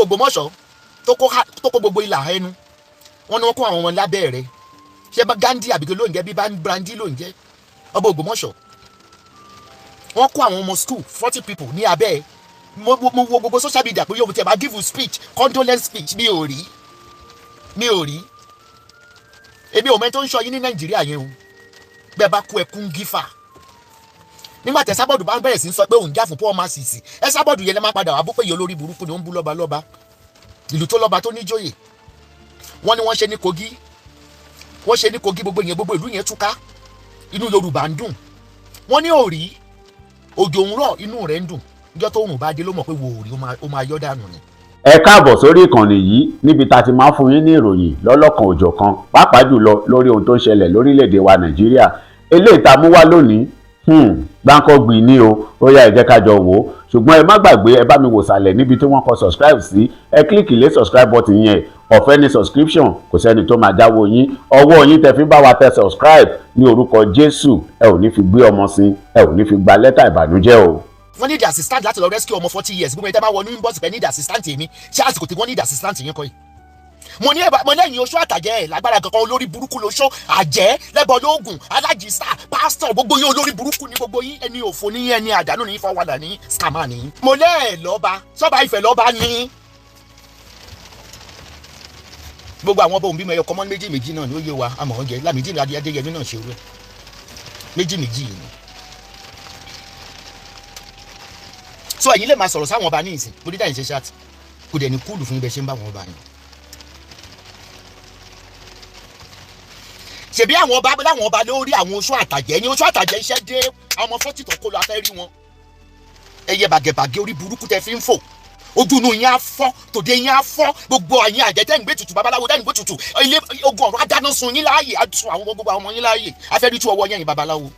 Ọba Ògbómọ̀ṣọ́ tó kó gbogbo ìlà ẹnu wọn ni wọ́n kó àwọn ọmọ lábẹ́ rẹ̀. Ṣé bá Gandhi àbíkẹ́ ló ń jẹ́ bí bá Brandi ló ń jẹ́ ọba Ògbómọ̀ṣọ́. Wọ́n kó àwọn ọmọ school 40 people ní abẹ́ ẹ̀. Mo wo gbogbo social media pé yóò tẹ̀ bá give you speech, condolence speech, mi ò rí, mi ò rí. Èmi ò mẹ́ tó ń sọ yín ní Nàìjíríà yẹn o. Bẹ́ẹ̀ bá kú ẹkún gífà. Nígbà tẹ Sábọ̀dù bá bẹ̀rẹ̀ sí sọ pé òun jà fún poor masses, ẹ Sábọ̀dù yẹn lè má padà wá bó pé yìí olórí burúkú ni ó ń bú lọ́ba lọ́ba. Ìlú tó lọ́ba tó níjòyè. Wọ́n ní wọ́n ṣe ní Kogi. Wọ́n ṣe ní Kogi, gbogbo yẹn, gbogbo ìlú yẹn túká. Inú Yorùbá ń dùn. Wọ́n ní òrí, òjò ń rọ̀, inú rẹ̀ ń dùn. Níjọ́ tó òrùn bá dé ló mọ̀ pé wo òrí ó máa yọ́ dànù ni. Ẹ káàbọ̀ sórí ìkànnì yìí níbi tá a ti máa ń fún yín ní ìròyìn lọ́lọ́kan òjọ̀kan, pàápàá jùlọ lórí ohun tó ń ṣẹlẹ̀ lórílẹ̀‐èdè wa Nàìjíríà. Eléyìí tá a mú wá lónìí, gbáǹkọ́gbì ni o. Ó yá, ẹ jẹ́ ká jọ wò ó. Ṣùgbọ́n ẹ má gbàgbé, ẹ bá mi wò sàlẹ̀ níbi tí wọ́n kọ subscribe sí, ẹ click lé subscribe button yẹn. Ọ̀fẹ́ ni subscription, kò sẹ́ni tó máa jáwọ́ yín. Ọwọ́ yín tẹ fi bá wa tẹ subscribe, ní orúkọ Jésù, ẹ ò ní fi gbé ọmọ sí, ẹ ò ní fi gba lẹ́tà ìbànújẹ́ o. Wọ́n need assistant láti lọ rescue ọmọ 40 years. Gbogbo ẹni tẹ́ bá wọ ní inbox pẹ̀ need assistant, èmi ṣé àsìkò tí wọ́n need assistant yẹn kọ́ yìí? Mo ní ẹ̀bà, mo lẹ́yìn oṣó àtàjẹ́ ẹ̀ lágbára kankan. Olórí burúkú lóṣó, àjẹ́, lẹ́bọ̀ lóògùn, alájísà, pásítọ̀, gbogbo yín olórí burúkú ni gbogbo yín. Ẹni òfò ní, ẹni àdánù ní, fọwọ́dà ní, scammer ní. Mo lẹ́ẹ̀ lọ́ba sọ́ba Ifẹ̀ lọ́ba ní. Gbogbo àwọn ọba òun bímọ ẹyọ kọ́mọ́ méjì méjì náà ni ó yé wa àmọ́ oúnjẹ Lámìdí Adéyẹmí náà ṣe rú ẹ̀ méjì méjì yìí ni. So ẹ̀yin lè máa sọ̀rọ̀ sáwọn ọba ní ìsìn mo dídá ìṣe ṣáàtì kò dẹ̀ ní kúlù fún ibẹ̀ ṣe ń bá wọn ọba yẹn. Ṣèbí àwọn ọba láwọn ọba lórí àwọn oṣó àtàjẹ́ ní oṣó àtàjẹ́ iṣẹ́ dé. Àwọn ọmọ 40 tó kó lọ afẹ́ rí wọn. Ẹyẹ bàgẹ̀bàgẹ̀ orí burúkú tẹ fi ń fò, ojú inú yín á fọ́, tòde yín á fọ́. Gbogbo àyín àjẹ́ tẹ́ ń gbé tutù, babaláwo tẹ́ ń gbé tutù, ilé ogun ọ̀rọ̀ adáná sun yín láàyè, á sun àwọn gbogbo àwọn ọmọ yín láàyè. Afẹ́ rí tú ọwọ́ yẹn, yín babaláwo,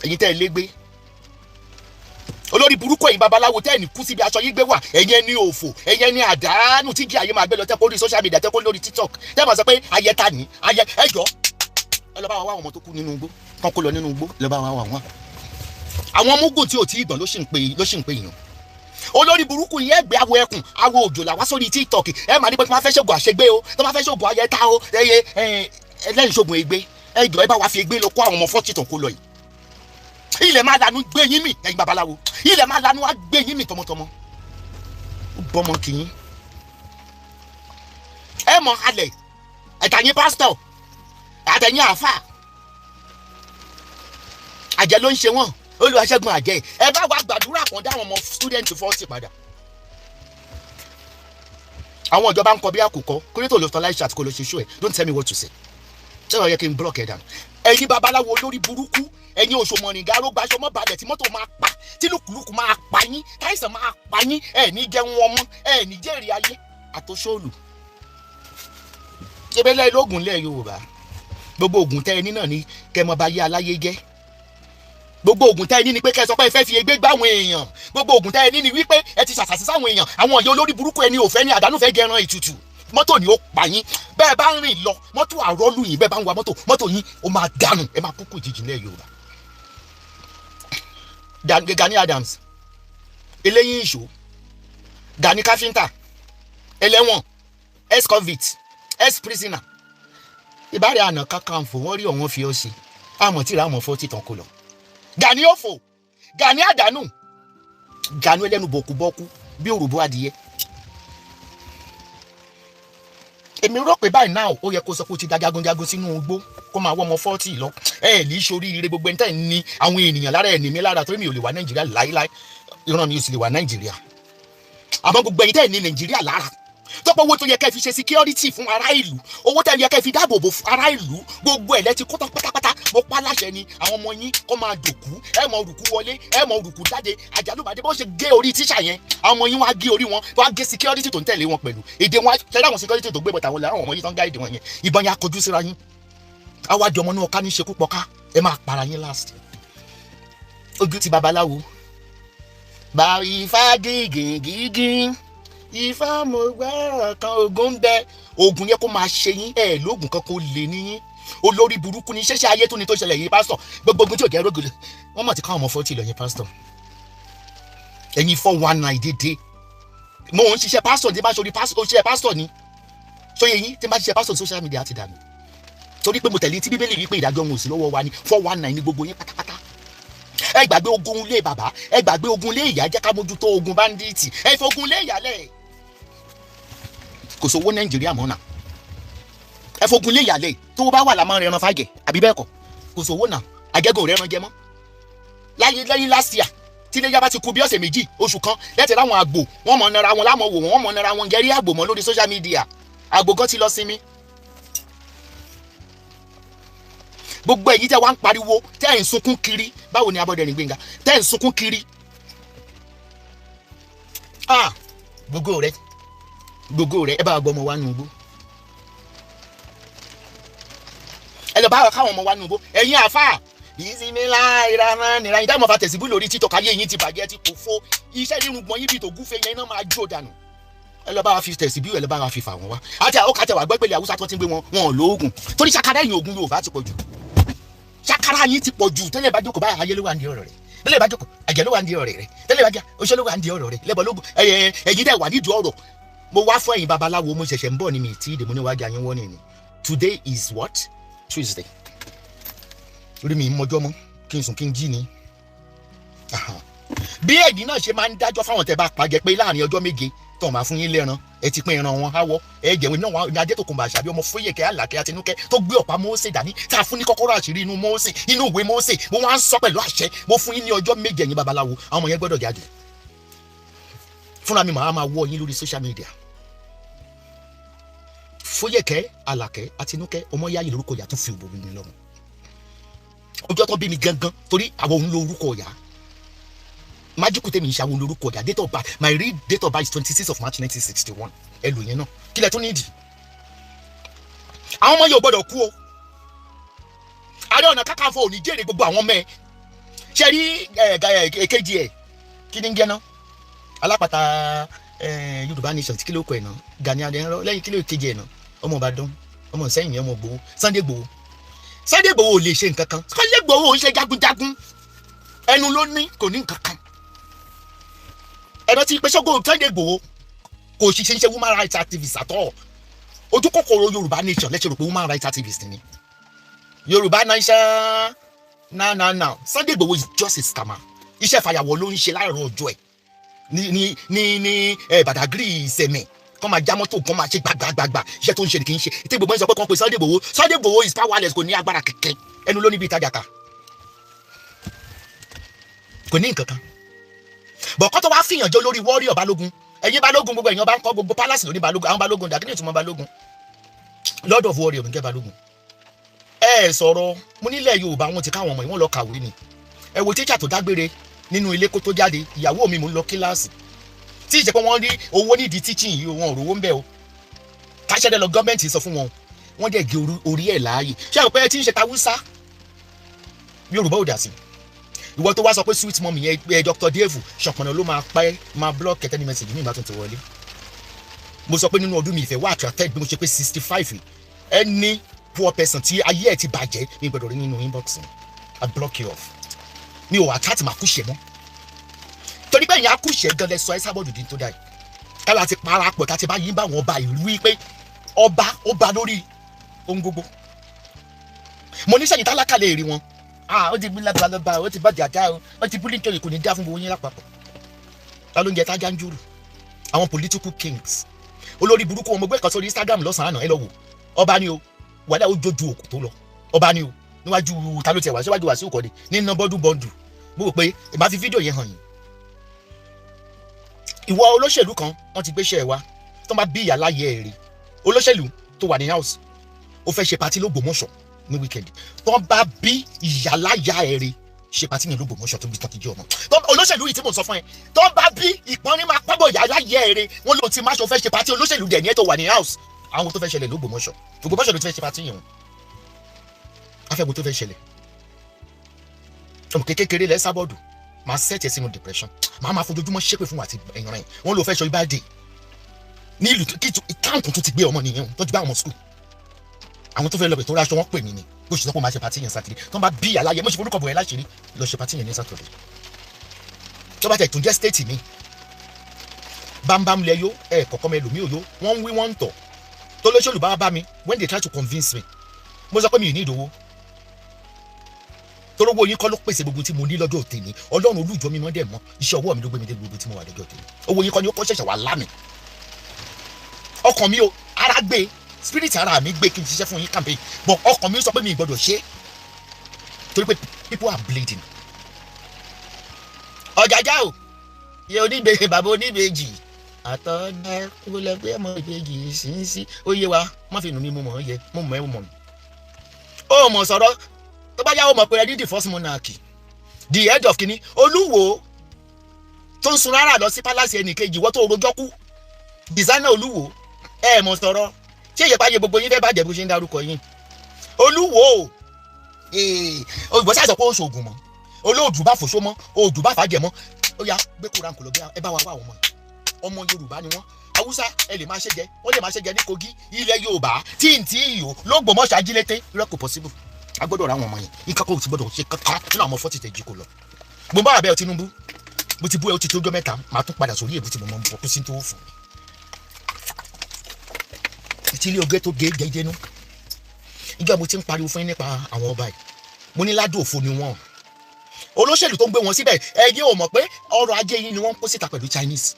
ẹ̀yin tẹ́ ẹ lé gbé olórí burúkú, ẹ̀yin babaláwo tẹ́ ẹ̀ ní kú síbi aṣọ yín gbé wà, ẹ̀yin ẹni òfò, ẹ̀yin ẹni àdánù tí kí ayé máa gbé lọ, tẹ́ kó lórí social media, tẹ́ kó lórí TikTok, tẹ́ máa sọ pé ayẹta ní ayẹ. Ẹjọ́ ẹ lọ bá wa wá àwọn ọmọ tó kú nínú igbó kán kó lọ nínú igbó, lọ bá wa wá wọn. Àwọn mugun tí ò tí ì gbọ̀n ló sì ń pè, ló sì ń pè yàn. Olórí burúkú yẹn gbé awọ ẹkùn, awọ òjò là wá sórí TikTok. Ẹ máa ní pé tó máa fẹ́ ṣògùn àṣegbé o, tó máa fẹ́ ṣògùn ayẹta o, ẹyẹ ẹlẹ́yìn ṣògùn ègbé. Ẹjọ́ ẹ bá wa fi ègbé lọ kó àwọn ọmọ 40 tó kó lọ yìí. Ilẹ̀ máa lanu gbé yín mì, ẹ̀yin babaláwo, ilẹ̀ máa lanu wá gbé yín mì tọmọtọmọ. Ó bọ́mọ kìyín. Ẹ mọ alẹ̀ ẹ̀tàyín pásítọ̀ àtẹ̀yìn àáfà, àjẹ́ ló ń ṣe wọ́n. Olúwaṣẹ́gun àjẹ́, ẹ bá wa gbàdúrà kan dáwọn ọmọ student 40 padà. Àwọn ìjọba ń kọ bí àkùkọ kórètò ló tán láì ṣàtìkò ló ṣe ṣó ẹ. Don't tell me what to say. Ṣé ó yẹ kí n block ẹ dànù? Ẹ̀yin babaláwo olórí burúkú, ẹ̀yin òṣòmọ̀rìngà arógbáṣọ mọ́ balẹ̀ tí mọ́tò máa pa, tí lùkùlùkù máa pa yín, táìsàn máa pa yín, ẹ̀ ní jẹun ọmọ, ẹ̀ ní jèrè ayé àtòṣòlù. Ṣebẹ́lẹ́ lóògùn lẹ́ Yorùbá, gbogbo ògùn tẹ́ ẹ ní náà ni kẹ́ mọ́ bá yé aláyé jẹ́. Gbogbo ògùn tẹ́ ẹ ní ni pé kẹ́ ẹ sọ pé ẹ fẹ́ fi egbé gbáwọn èèyàn. Gbogbo ògùn tẹ́ ẹ ní ni wípé ẹ ti ṣàṣàṣì sáwọn èèyàn. Àwọn ìyá olórí burúkú, ẹni òfẹ́ ní àdánù fẹ́ gẹran ètùtù, mọ́tò ni ó pa yín. Bẹ́ẹ̀ bá ń rìn lọ, mọ́tò àrọ́lù yín. Bẹ́ẹ̀ bá ń wa mọ́tò, mọ́tò yín ó máa dànù, ẹ máa kúkú ìjìjì nílẹ̀ Yorùbá. Gani Adams eléyìí ìṣó, Gani káfíńtà ẹlẹ́wọ̀n, ex-convict, ex-prisoner, ìbára àná Kakanfò wọ́n rí ọ̀wọ́n fi ọ́ ṣe àmọ́ tí ìrà àmọ́ 40 tán kó lọ. Gani òfò, Gani àdánù, Gani ẹlẹ́nu bọ̀kúbọ́kú bí òròbó adìyẹ. Èmi rò pé báyìí náà ó yẹ kó sọ pé ó ti da jagunjagun sínú igbó kó máa wọ́ ọmọ 40 lọ. Ẹ ní sórí ire. Gbogbo ẹni tẹ́ ń ní àwọn ènìyàn lára, ẹ̀ ní mi lára torí mi ò lè wá Nàìjíríà láíláí, ìran mi ò sì lè wá Nàìjíríà. Àmọ́ gbogbo ẹ̀yin tẹ́ ẹ̀ ní Nàìjíríà lára, tọ́pọ̀ owó tó yẹ kẹ́ fi ṣe security fún ará ìlú, owó tẹ́ yẹ kẹ́ fi dáàbò bò fún ará ìlú, gbogbo ẹ̀ lẹ́ ti kó tán pátápátá. Mo pa láṣẹ ni àwọn ọmọ yín kó máa dòkú. Ẹ mọ òrùkú wọlé, ẹ mọ òrùkú jáde. Àjálùbàdé bó ṣe gé orí tíṣà yẹn, àwọn ọmọ yín wá gé orí wọn, wá gé security tó ń tẹ̀lé wọn pẹ̀lú èdè wọn. Ṣẹlẹ̀ àwọn security tó gbé bọ̀tà wọn làwọn ọmọ yín tó ń gáìdì wọn yẹn, ìbọn yẹn akọjú síra yín. Awádìí ọmọ náà ká ní ṣekú pọ̀ká, ẹ máa para yín last. Ojú ti babaláwo bá ifá gígìngígín, ifá mo gbọ́rọ̀ kan, ogun ń bẹ, ogun yẹ kó máa ṣe yín. Ẹ lóògùn kan kó lè níyín. Olórí burúkú ni ṣẹṣẹ ayé tó ní tó ṣẹlẹ̀ yìí. Pásítọ̀, gbogbo ogun tí ò jẹ́ rógòlè, wọ́n mọ̀ tí káwọn ọmọ 40 lọ yẹn. Pásítọ̀, ẹ̀yin 419 dédé. Mo ń ṣiṣẹ́ pásítọ̀, tí bá ṣe orí pásítọ̀, pásítọ̀ ni sóye yín. Tí bá ṣiṣẹ́ pásítọ̀, social media ti dànù, torí pé mo tẹ̀lé tí Bíbélì wí pé ìdájọ́ wọn ò sí lọ́wọ́ wa ni. 419 ní gbogbo yín pátápátá. Ẹ gbàgbé ogun ilé bàbá, ẹ gbàgbé ogun ilé ìyá, jẹ́ ká mójútó ogun bandit. Ẹ fi ogun ilé ìyá lẹ̀, kò sówó Nàìjíríà mọ́ náà. Ẹ fogun ilé ìyá lẹ̀, tó bá wà lámọ́ rẹran fàjẹ́ àbí bẹ́ẹ̀ kọ́? Kò sówó náà, àjẹgùn rẹran jẹ mọ́ láyé lẹ́yìn last year. Tí iléyà bá ti kù bí ọ̀sẹ̀ 2, oṣù kan, lẹ́tẹ̀ láwọn àgbò wọ́n mọ̀ nara wọn lámọ̀ wò, wọ́n mọ̀ nara wọn jẹ́rí àgbò mọ́ lórí social media. Àgbò gan ti lọ sinmi. Gbogbo ẹ̀yin tẹ́ wá ń pariwo, tẹ́ ẹ̀ ń sunkún kiri, báwo ni Abọ́dẹ̀rìn Gbénga tẹ́ ẹ̀ ń sunkún kiri? Ah, gbogbo rẹ, gbogbo rẹ, ẹ bá gbọ́ ọmọ wa nù gbó, ẹ lọ bá káwọn ọmọ wa nù gbó. Ẹ̀yin àáfàá ìsinmi nira yín táwọn fa tẹ̀síbú lórí títọ́, káyé yín ti bàjẹ́, ti kò fó iṣẹ́ nínú gbọ̀n yín bíi tògúfe yẹn, iná máa jó dànù. Ẹ lọ bá wa fi tẹ̀síbú, ẹ lọ bá wa fi fà wọ́n wá. Àti àwọn kàtẹ́wà gbẹ́gbẹ́lẹ̀ Haúsá tó ti ń gbé wọn, wọn ò lóògùn, torí ṣàkárá ẹ̀yìn ogun Yorùbá ti pọ̀ jù, ṣàkárá yín ti pọ̀ jù. Tẹ́lẹ̀ bá jókòó báyìí, ayé ló wà ní ọ̀rọ̀ rẹ̀. Tẹ́lẹ̀ bá jókòó, àjẹ́ ló wà ní ọ̀rọ̀ rẹ̀. Tẹ́lẹ̀ bá jẹ́ oṣó ló wà ní ọ̀rọ̀ rẹ̀, lẹ́bọ̀ lógún. Ẹ̀yin dẹ̀ wà nídìí ọ̀rọ̀. Mo wá fún ẹ̀yin babaláwo, mo ṣẹ̀ṣẹ̀ ń bọ̀ ní mi tí ìdè mo níwájú ayé wọ́n ní. Today is what? Tuesday. Orí mi mọjọ́ mọ́ kí n sùn kí n jí ni. Bí ẹ̀yin náà ṣe máa ń dájọ́ fáwọn tẹ́ bá pàjẹ́ pé láàrin ọjọ́ 7 tó máa fún yín lẹ́ran, ẹ ti pín ẹran wọn háwọ́, ẹ jẹun náà wọn. Ní Adétòkunbọ̀ Àṣàbí ọmọ Fóyèkẹ́ Àlàkẹ́ Àtinúkẹ́ tó gbé ọ̀pá Mósè dání, tá a fún ní kọ́kọ́rọ́ àṣírí inú Mósè, inú ìwé Mósè, mo wá ń sọ pẹ̀lú àṣẹ, mo fún yín ní ọjọ́ 7. Ẹ̀yin babaláwo, àwọn ọmọ yẹn gbọ́dọ̀ jáde. Fúnra mi màá máa wọ́ yín lórí social media. Fóyèkẹ́ Àlàkẹ́ Àtinúkẹ́ ọmọ yáyì lórúkọ ìyá tó fi òbò mi lọ́mọ, ọjọ́ tó bí mi gangan, torí àwọn òun lórúkọ ìyá májíkù tèmi ń ṣàwọn olórúkọ ìyá. Date of birth, my real date of birth is 26 of March 1961. Ẹ lò yẹn náà, kílẹ̀ tún nídìí. Àwọn ọmọ yóò gbọ́dọ̀ kú o. Ààrẹ Ọ̀nà Kakanfò ò ní jèrè gbogbo àwọn ọmọ ẹ. Ṣe rí èkejì ẹ, kí ni ń jẹ́ náà? Alápàtà Yorùbá nation, tí kí ló kọ ẹ̀ náà? Gani Adéyẹnrọ lẹ́yìn, kí ló kejì ẹ̀ náà? Ọmọ Ìbàdàn, ọmọ Ìsẹ́yìn, ọmọ Ìgbòho, Sunday Ìgbòho. Sunday Ìgbòho ò lè ṣe nǹkan kan. Sunday Ìgbòho ò ń ṣe jagunjagun, ẹnu ló ní, kò ní nǹkan kan. Ẹ̀rọ ti pé ṣọ́gbó Sunday Ìgbòho kò ṣiṣẹ́ ń ṣe woman rights activist at all. Ojú kòkòrò Yorùbá nation lẹ́sẹ̀ rò pé woman rights activist ni. Yorùbá nation na na na, Sunday Ìgbòho is just a scammer. Iṣẹ́ fàyàwọ́ ló ń ṣe láàárọ̀ ọjọ́ ẹ̀ ní ẹ Badagry, Ìsẹ̀mẹ̀, kọ́ máa já mọ́tò, kọ́ máa ṣe gbàgbàgbàgbà. Iṣẹ́ tó ń ṣe ni kì í ṣe tí gbogbo ń sọ pé kàn pé Sunday Igboho. Sunday Igboho is powerless, kò ní agbára kẹ̀kẹ́, ẹnu ló níbi ìtajà ká, kò ní nǹkan kan. Bọ̀kọ́ tó wá fìyàn jẹ́ olórí warrior balógun. Ẹ̀yin balógun, gbogbo ẹ̀yin ọba ń kọ́, gbogbo palace lóní balógun. Àwọn balógun dàgí ní ìtumọ̀ balógun? Lord of warrior nìkẹ́ balógun. Ẹ sọ̀rọ̀ mo nílẹ̀ Yorùbá, wọn ti káwọn ọmọ yìí, wọ́n lọ kàwé ni. Ẹ wo tíṣà tó dágbére nínú ilé kó tó jáde, ìyàwó mi, mò ń lọ kíláàsì, tí ìṣe pé wọ́n rí owó nídìí teaching yìí, wọn ò rówó ń bẹ̀ o. Káṣẹ́dẹ̀ lọ, gọ́ọ̀mẹ̀ntì sọ fún wọn, wọ́n dẹ̀ gé orí ẹ̀ láàyè. Ṣé àwọn pé tí ń ṣe tawúsá, Yorùbá ò dà sí. Ìwọ tó wá sọ pé sweet mummy yẹn ẹ, Dr. Dave ṣọpọnà ló máa pẹ́ máa block kẹtẹ́ ní message mi ìbá tún ti wọlé. Mo sọ pé nínú ọdún mi, ìfẹ́ wà attracted bí mo ṣe pé 65, any poor person tí ayé ẹ̀ ti bàjẹ́, mi gbọ́dọ̀ rí nínú inbox mi. I block you off. Mi ò attract màá kúṣẹ̀ mọ́, torí pé ìyẹn akúṣẹ̀ gan lẹ sọ ẹ sábọ̀dù dín tó dá yìí. Kálá ti parapọ̀ tá ti bá yín bá wọn ọba ìlú wí pé ọba ó ba lórí ohun gbogbo. Mo ní sẹ́yìn tálákà lè rí wọn. Ah, ó ti bí lábàlábà, ó ti bá jàjà o, ó ti búlí nítorí kò ní dá fún gbogbo yín lápapọ̀. Ta ló ń jẹ tájà ń jùrù? Àwọn political kings olórí burúkú wọn. Mo gbé kan sórí Instagram lọ́sàn-án àná, ẹ lọ wò. Ọba ni o, wàhálà ó jójú òkú tó lọ. Ọba ni o, níwájú ta ló tiẹ̀ wá síwájú wá sí òkòdì ní nọ́bọ́dún bọ́ndù. Mo rò pé ìbá fi fídíò yẹn hàn yín. Ìwọ olóṣèlú kan, wọ́n ti gbéṣẹ́ ẹ wá, tó bá bí ìyá láyé ẹ̀ rí, olóṣèlú tó wà ní house, ó fẹ́ ṣe party l'Ógbómọ̀ṣọ́ ní weekend, tó bá bí ìyá láyà ẹ̀ rí, ṣe party yẹn l'Ógbómọ̀ṣọ́ tó bí tán ti jẹ́ ọmọ olóṣèlú yìí tí mò ń sọ fún ẹ, tó bá bí ìpọ́nrín máa pọ́bọ̀ ìyá láyé ẹ̀ rí. Wọ́n ló ti máṣọ fẹ́ ṣe party, olóṣèlú dẹ̀ ní ẹ̀ tó wà ní house. Àwọn tó fẹ́ ṣẹlẹ̀ l'Ógbómọ̀ṣọ́, Ògbómọ̀ṣọ́ ló ti fẹ́ ṣe party yẹn o. Afẹ́gun tó fẹ́ ṣẹlẹ̀, ọmọ kékeré lẹ́ sábọ́ọ̀dù máa set ẹ sínú depression, máa máa fojoojúmọ́ ṣépè fún wa àti ẹ̀yàn rẹ̀. Wọ́n ló fẹ́ sọ ibà dé ní ìlú kí táǹkù tó ti gbé ọmọ nìyẹn, tó ti gbé àwọn ọmọ school, àwọn tó fẹ́ lọ bẹ̀ tó ráṣọ. Wọ́n pè mí ni bó ṣe sọ pé máa ṣe party yẹn Saturday. Tó ń bá bí aláyẹ, mo ṣe forúkọ bọ̀ ẹ́ láṣìírí, lọ ṣe party yẹn ní Saturday. Tó bá tẹ̀ tún jẹ́ state mi, Bámbám lẹ yó, ẹ kọ̀kọ́ mẹ lòmí òyó. Wọ́n ń wí, wọ́n ń tọ̀ tó lóṣèlú bá bá mi. When they try to convince me, mo sọ pé mi ì ní ìdòwò torówó yín kọ́ ló pèsè gbogbo tí mo ní lọ́jọ́ tèmi. Ọlọ́run olújọ mi mọ́ dẹ̀ mọ́, iṣẹ́ ọwọ́ mi ló gbé mi dé gbogbo tí mo wà lọ́jọ́ tèmi. Owó yín kọ́ ni ó kọ́ ṣẹ̀ṣẹ̀ wà lámì ọkàn mi o. Ara gbé, spirit ara mi gbé kí n ṣiṣẹ́ fún yín campaign, but ọkàn mi sọ pé mi ì gbọ́dọ̀ ṣe torí pé people are bleeding. Ọ̀jàjà o, iye oníbejì, bàbá oníbejì àtọ́gbẹ́ gbọ́dọ̀ pé ọmọ ìbejì sínsí ó yé wa. Má fi nù mí, mo mọ̀ ọ́ yẹ, mo mọ̀ ẹ́, mo mọ̀ mi. Ó mọ̀ sọ̀rọ̀ tó bá yá, ó mọ̀ pé ẹ ní the first monarch, the head of kínní, olúwo tó ń sun rárá lọ sí palace ẹnì kejì, wọ́n tó rojọ́ kú, designer olúwo. Ẹ mọ̀ sọ̀rọ̀, ṣé ìyẹ̀pá yẹ gbogbo yín fẹ́ bàjẹ́ bó ṣe ń darúkọ yín? Olúwo òyìnbó ṣàṣọ pé ó ṣoògùn mọ́, olóòdù bá fòṣó mọ́, òòdù bá fàájẹ mọ́. Ó yá, gbé kóra kò lọ bí ẹ bá wa wá àwọn ọmọ yìí. Ọmọ Yorùbá ni wọ́n. Haúsá ẹ lè máa ṣe jẹ, wọ́n lè máa ṣe jẹ ní Kogi, ilẹ̀ Yorùbá tí n tí ìyó lÓgbómọ̀ṣọ́ ajílété irọ́ kò possible. A gbọ́dọ̀ ra àwọn ọmọ yẹn. Nǹkan kò sì gbọ́dọ̀ ṣe kankan nínú àwọn 40 tẹ̀jí kò lọ. Mo bá àbẹ̀ Tinubu, mo ti bú ẹ, ó ti tó ọjọ́ mẹ́ta, màá tún padà sórí èbú tí mo mọ̀ ń bọ̀ kó sí tó fún mi. Ìtìlẹ̀ oge tó gé jẹjẹnu ìjọ mo ti ń pariwo fún yín nípa àwọn ọba yìí. Mo ní ládùn òfo ni wọ́n, olóṣèlú tó ń gbé wọn síbẹ̀. Ẹ̀yin ò mọ̀ pé ọrọ̀ ajé yín ni wọ́n ń kó síta pẹ̀lú Chinese.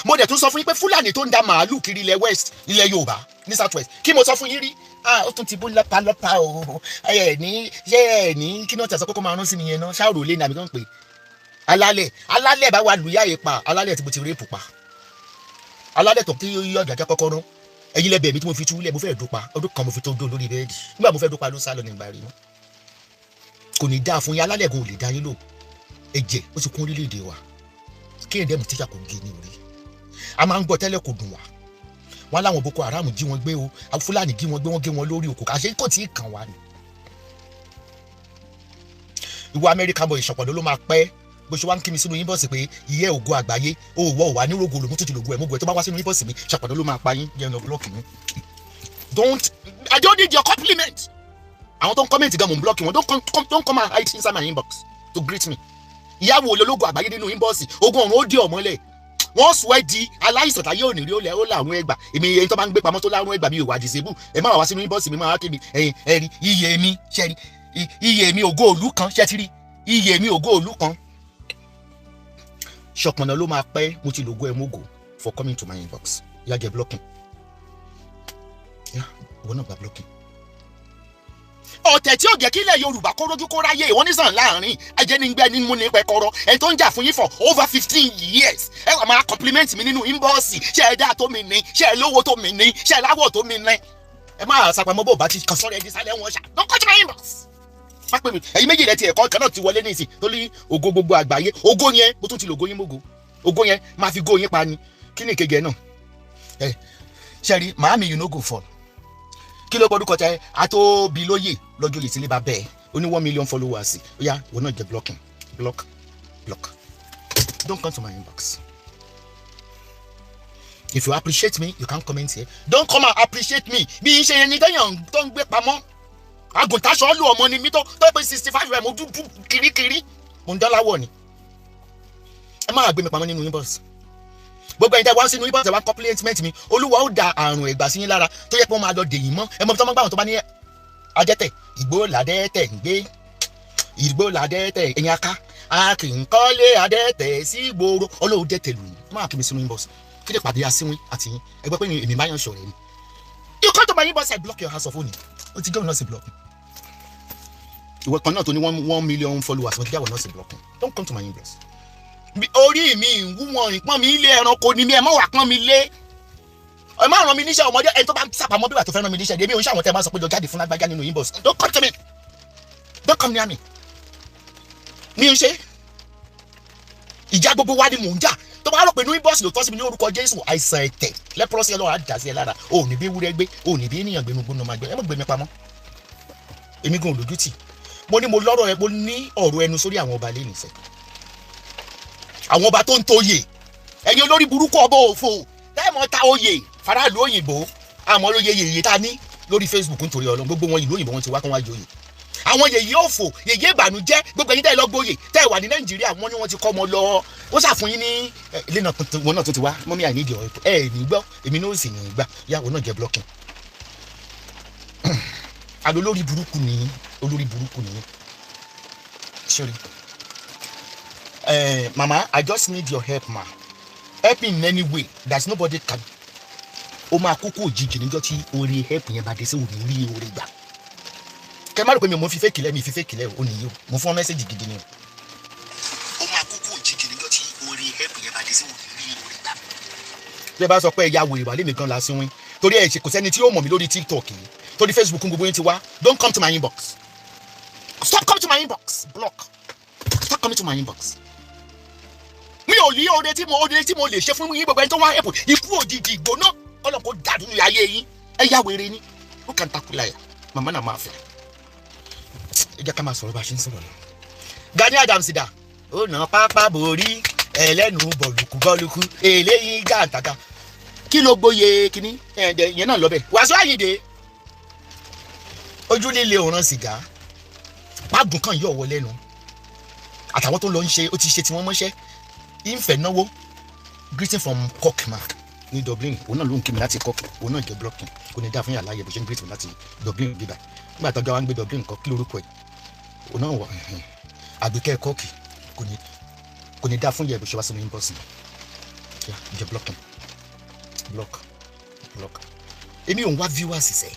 Mo dẹ̀ tún sọ fún yín pé Fúlàní tó ń da màálù kiri ilẹ̀ west, ilẹ̀ Yorùbá ní south west, kí mo sọ fún yín rí? Ah, ó tún ti bú lọ́pàlọ́pà o. Ẹ ní ṣé ẹ ní kí náà tẹ̀sán kókó máa rán sí mi yẹn náà ṣáàrò lé ní àbí kan pé alálẹ̀, alálẹ̀ bá wà lùyà yìí pa alálẹ̀ tí mo ti rape pa alálẹ̀ tó kí yọ ọ̀gàjà kọ́kọ́ rán. Ẹ̀yin lẹ́bẹ̀ẹ́ mi tí mo fi túlẹ̀, mo fẹ́ dópa ọdún kan, mo fi tó dó lórí bẹ́ẹ̀dì. Nígbà mo fẹ́ dópa ló sá lọ ní ìgbà rí mọ́. Kò ní dáa fún yín. Alálẹ̀ gan ò lè dá yín lò. Ẹ̀jẹ̀ ó ti kún orílẹ̀-èdè wa. Kí ẹ̀dẹ́mù tíṣà kò gé ní orí. A máa ń gbọ́ tẹ́lẹ̀, kò dùn wá. Wọn láwọn Boko Haram jí wọn gbé o, àwọn Fúlàní jí wọn gbé, wọn gé wọn lórí òkú. Àṣé kò tí ì kàn wá ni. Ìwọ Amẹ́ríkà bọ̀, ìṣọ̀pọ̀lọ́ ló máa pẹ́. Bó ṣe wá ń kí mi sínú inbox pé ìyẹ́ ògo àgbáyé ó wọ́ wà ní rògo lòmú tó ti lògo ẹ̀ mọ́gò ẹ̀ tó bá wá sínú inbox mi, ṣọ̀pọ̀lọ́ ló máa pa yín. Jẹ́ lọ block mi. Don't, I don't need your compliment. Àwọn tó ń comment gan, mò ń block wọn. Don't come and hide inside my inbox to greet me. Ìyàwó ológo àgbáyé nínú inbox, ogun ọ̀run ó dé ọ̀mọ́lẹ̀, wọ́n sọ ẹ́ di aláìsàn táyé òní rí. Ó lẹ̀ ó làwọn ẹgbà èmi ẹni tó bá ń gbé pamọ́ tó lárùn ẹgbà mi ò wà disable. Ẹ má wá sínú inbox mi, máa kébi ẹ̀yìn ẹ̀rí iye mi ṣẹ́rí iye mi ògo òlú kan ṣẹ́tìrí iye mi ògo òlú kan. Ṣọpọ̀nà ló máa pẹ́. Mo ti lògo ẹ̀ mógò for coming to my inbox. Yá jẹ blocking, yá ìwọ náà gba blocking. Ọ̀tẹ̀ tí ò jẹ́ kí ilẹ̀ Yorùbá kó rójú kó ráyè, wọ́n ní sàn láàrin ajẹ́nigbẹ́ ní mú ní pẹ́kọ́rọ́. Ẹni tó ń jà fún yín for over 15 years, ẹ wà máa compliment mi nínú inbox. Ṣé ẹ dá tó mi ní? Ṣé ẹ lówó tó mi ní? Ṣé ẹ láwọ̀ tó mi ní? Ẹ máa sàpamọ́ bò bá ti kàn sọ́rọ̀ ẹ di sálẹ̀ wọn ṣá. Don't come to my inbox, má pè mí. Ẹ̀yin méjì rẹ ti ẹ̀kọ́ kan náà ti wọlé ní ìsìn tó ní ògo gbogbo àgbáyé. Ògo yẹn, mo tún ti lògo yín mógo. Ògo yẹn máa fi go yín pa ni. Kí ni ìkejì ẹ náà? Ẹ ṣẹ́rí màámi, you no go fall. Kí ló gbọdúkọ tẹ Atóbilóyè lọ́jọ́ yìí sílé bá bẹ́ẹ̀? Ó ní 1 million followers. Ó yá, ìwọ náà jẹ blocking. Block, block. Don't come to my inbox. If you appreciate me, you can comment here. Don't come and appreciate me. Bí n ṣe yẹn ni téèyàn tó ń gbé pamọ́. Àgùntàṣọ lù ọmọ ni mí tó pé 65 rẹ̀, mo dúdú kirikiri, mo ń dánláwọ̀ ni. Ẹ má gbé mi pamọ́ nínú inbox. Gbogbo ẹ̀yin tẹ́ wá sínú inbox, ẹ wá compliment mi, Olúwa ó da àrùn ẹ̀gbà sí yín lára tó yẹ pé wọ́n máa lọ dèyìn mọ́. Ẹ mọ̀ tí wọ́n gbà wọn tó bá ní adẹ́tẹ̀ ìgbó làdẹ́tẹ̀ ń gbé, ìgbó làdẹ́tẹ̀ ẹ̀yìn aká, a kì í kọ́lé adẹ́tẹ̀ sí ìgboro. Ọlọ́run dẹ́tẹ̀ lù yín. Má kí mi sínú inbox. Kí lè pàdé asínwín àti yín ẹgbẹ́ pé èmi bá yàn ṣọ̀rẹ́ ni. You come to my inbox, I block your house of phone. O ti jẹ́ òun náà sí block. Ìwọ kan náà tó ní 1 million followers, wọ́n ti jẹ́ àwọn náà sí block. Don't come to my inbox. Orí mi ń wú wọn ìpọ́n mi ilé ẹranko ni mi. Ẹ má wà pọ́n mi lé, ẹ má ràn mí níṣẹ́ ọmọdé. Ẹni tó bá sàpamọ́ bí wà tó fẹ́ ràn mí níṣẹ́, èmi ò ń ṣàwọn tẹ́ ẹ máa sọ pé jọ jáde fún lágbájá nínú inbox. Don't come to me, don't come near me. Mi ń ṣe ìjà gbogbo wa ni mò ń jà. Tó bá rò pé inú inbox ló tọ́ sí mi, ní orúkọ Jésù, àìsàn ẹ̀tẹ̀, leprosy, Ọlọ́run á dà sí ẹ lára. O ò ní bí ewúrẹ́ gbé, o ò ní bí ènìyàn gbénu gbóná máa gbé. Ẹ má gbé mi pamọ́. Èmi gan olójútì. Mo ní mo lọ́rọ̀ ẹ, mo ní ọ̀rọ̀ ẹnu sórí àwọn ọba ilé nìṣẹ́, àwọn ọba tó ń toyè. Ẹ̀yin olórí burúkú ọba òfò tẹ́ẹ̀mọ́ ta oyè faraàlú òyìnbó, àmọ́ olóye yèyé tá a ní lórí Facebook nítorí Ọlọ́run. Gbogbo wọn ìlú òyìnbó wọn ti wá kán wá joyè. Àwọn yèyé òfò, yèyé ìbànújẹ́, gbogbo ẹ̀yin tẹ́ ẹ lọ gboyè tẹ́ ẹ wà ní Nàìjíríà, wọ́n ní wọ́n ti kọ́ ọmọ lọ. Ó ṣàfún yín ní ilé náà, wọn náà tó ti wá. Mummy, I need your help. Ẹ ní gbọ́, èmi náà sì ní gbà yàwó náà jẹ́ blocking. Àlọ́ olórí burúkú ni, olórí burúkú ni. Sorry, mama, I just need your help, ma. Help me in any way. There's nobody can. Ó máa kúkú òjijì níjọ́ tí orí help yẹn bá dé sí, òní rí orí gbà. Kẹ má rò pé mi ò mọ fi fake lẹ, mi fi fake lẹ. Ò nìyí o, mo fún ọ message gidi ni o. Ó máa kúkú òjijì níjọ́ tí orí help yẹn bá dé sí, òní rí orí gbà. Bí ẹ bá sọ pé ẹ̀yà wèrè wà lẹ́mìí kan là sí wín torí ẹ̀ ṣe, kò sẹ́ni tí yóò mọ̀ mí lórí TikTok yìí, torí Facebook gbogbo yín ti wá. Don't come to my inbox. Stop coming to my inbox. Block. Stop coming to my inbox. Mi ò ní oore tí mo lè ṣe fún yín. Gbogbo ẹni tó wá help, ikú òjijì ìgbóná kọ́lọ̀ kó dàdú ayé yín. Ẹ yá wèrè ni. Ó kàn takú láyà màmá náà máa fẹ́. Ẹ jẹ́ ká máa sọ̀rọ̀ bá a ṣe ń sọ̀rọ̀ lọ. Gani Adams dà, ó nà pápá borí ẹlẹ́nu bọ̀lùkù bọ̀lùkù eléyìí gàǹtàgà. Kí ló gbóye kínní ẹ̀ẹ́dẹ̀ yẹn náà lọ́bẹ̀? Wàsíù Àyìndé, ojú líle òràn sìgá págùn kan yóò wọ lẹ́nu àtàwọn tó lọ ń ṣe. Ó ti ṣe tí wọ́n mọ́ṣẹ́ ìfẹ́ náwó. Greeting from Cork, ma, ní Dublin. Òun náà ló ń kí mi láti Cork. Òun náà jẹ́ blocking. Kò ní dáa fún yàrá yẹ bó ṣe ń greet mi láti Dublin bíbá. Nígbà tó gbé wa ń gbé Dublin kọ, kí lórúkọ ẹ̀? Òun náà wà àgbékẹ́ Cork. Kò ní dáa fún yẹ bó ṣe wá sínú inbox mi. Jẹ́ blocking, block, block. Èmi ò ń wá viewers sẹ́.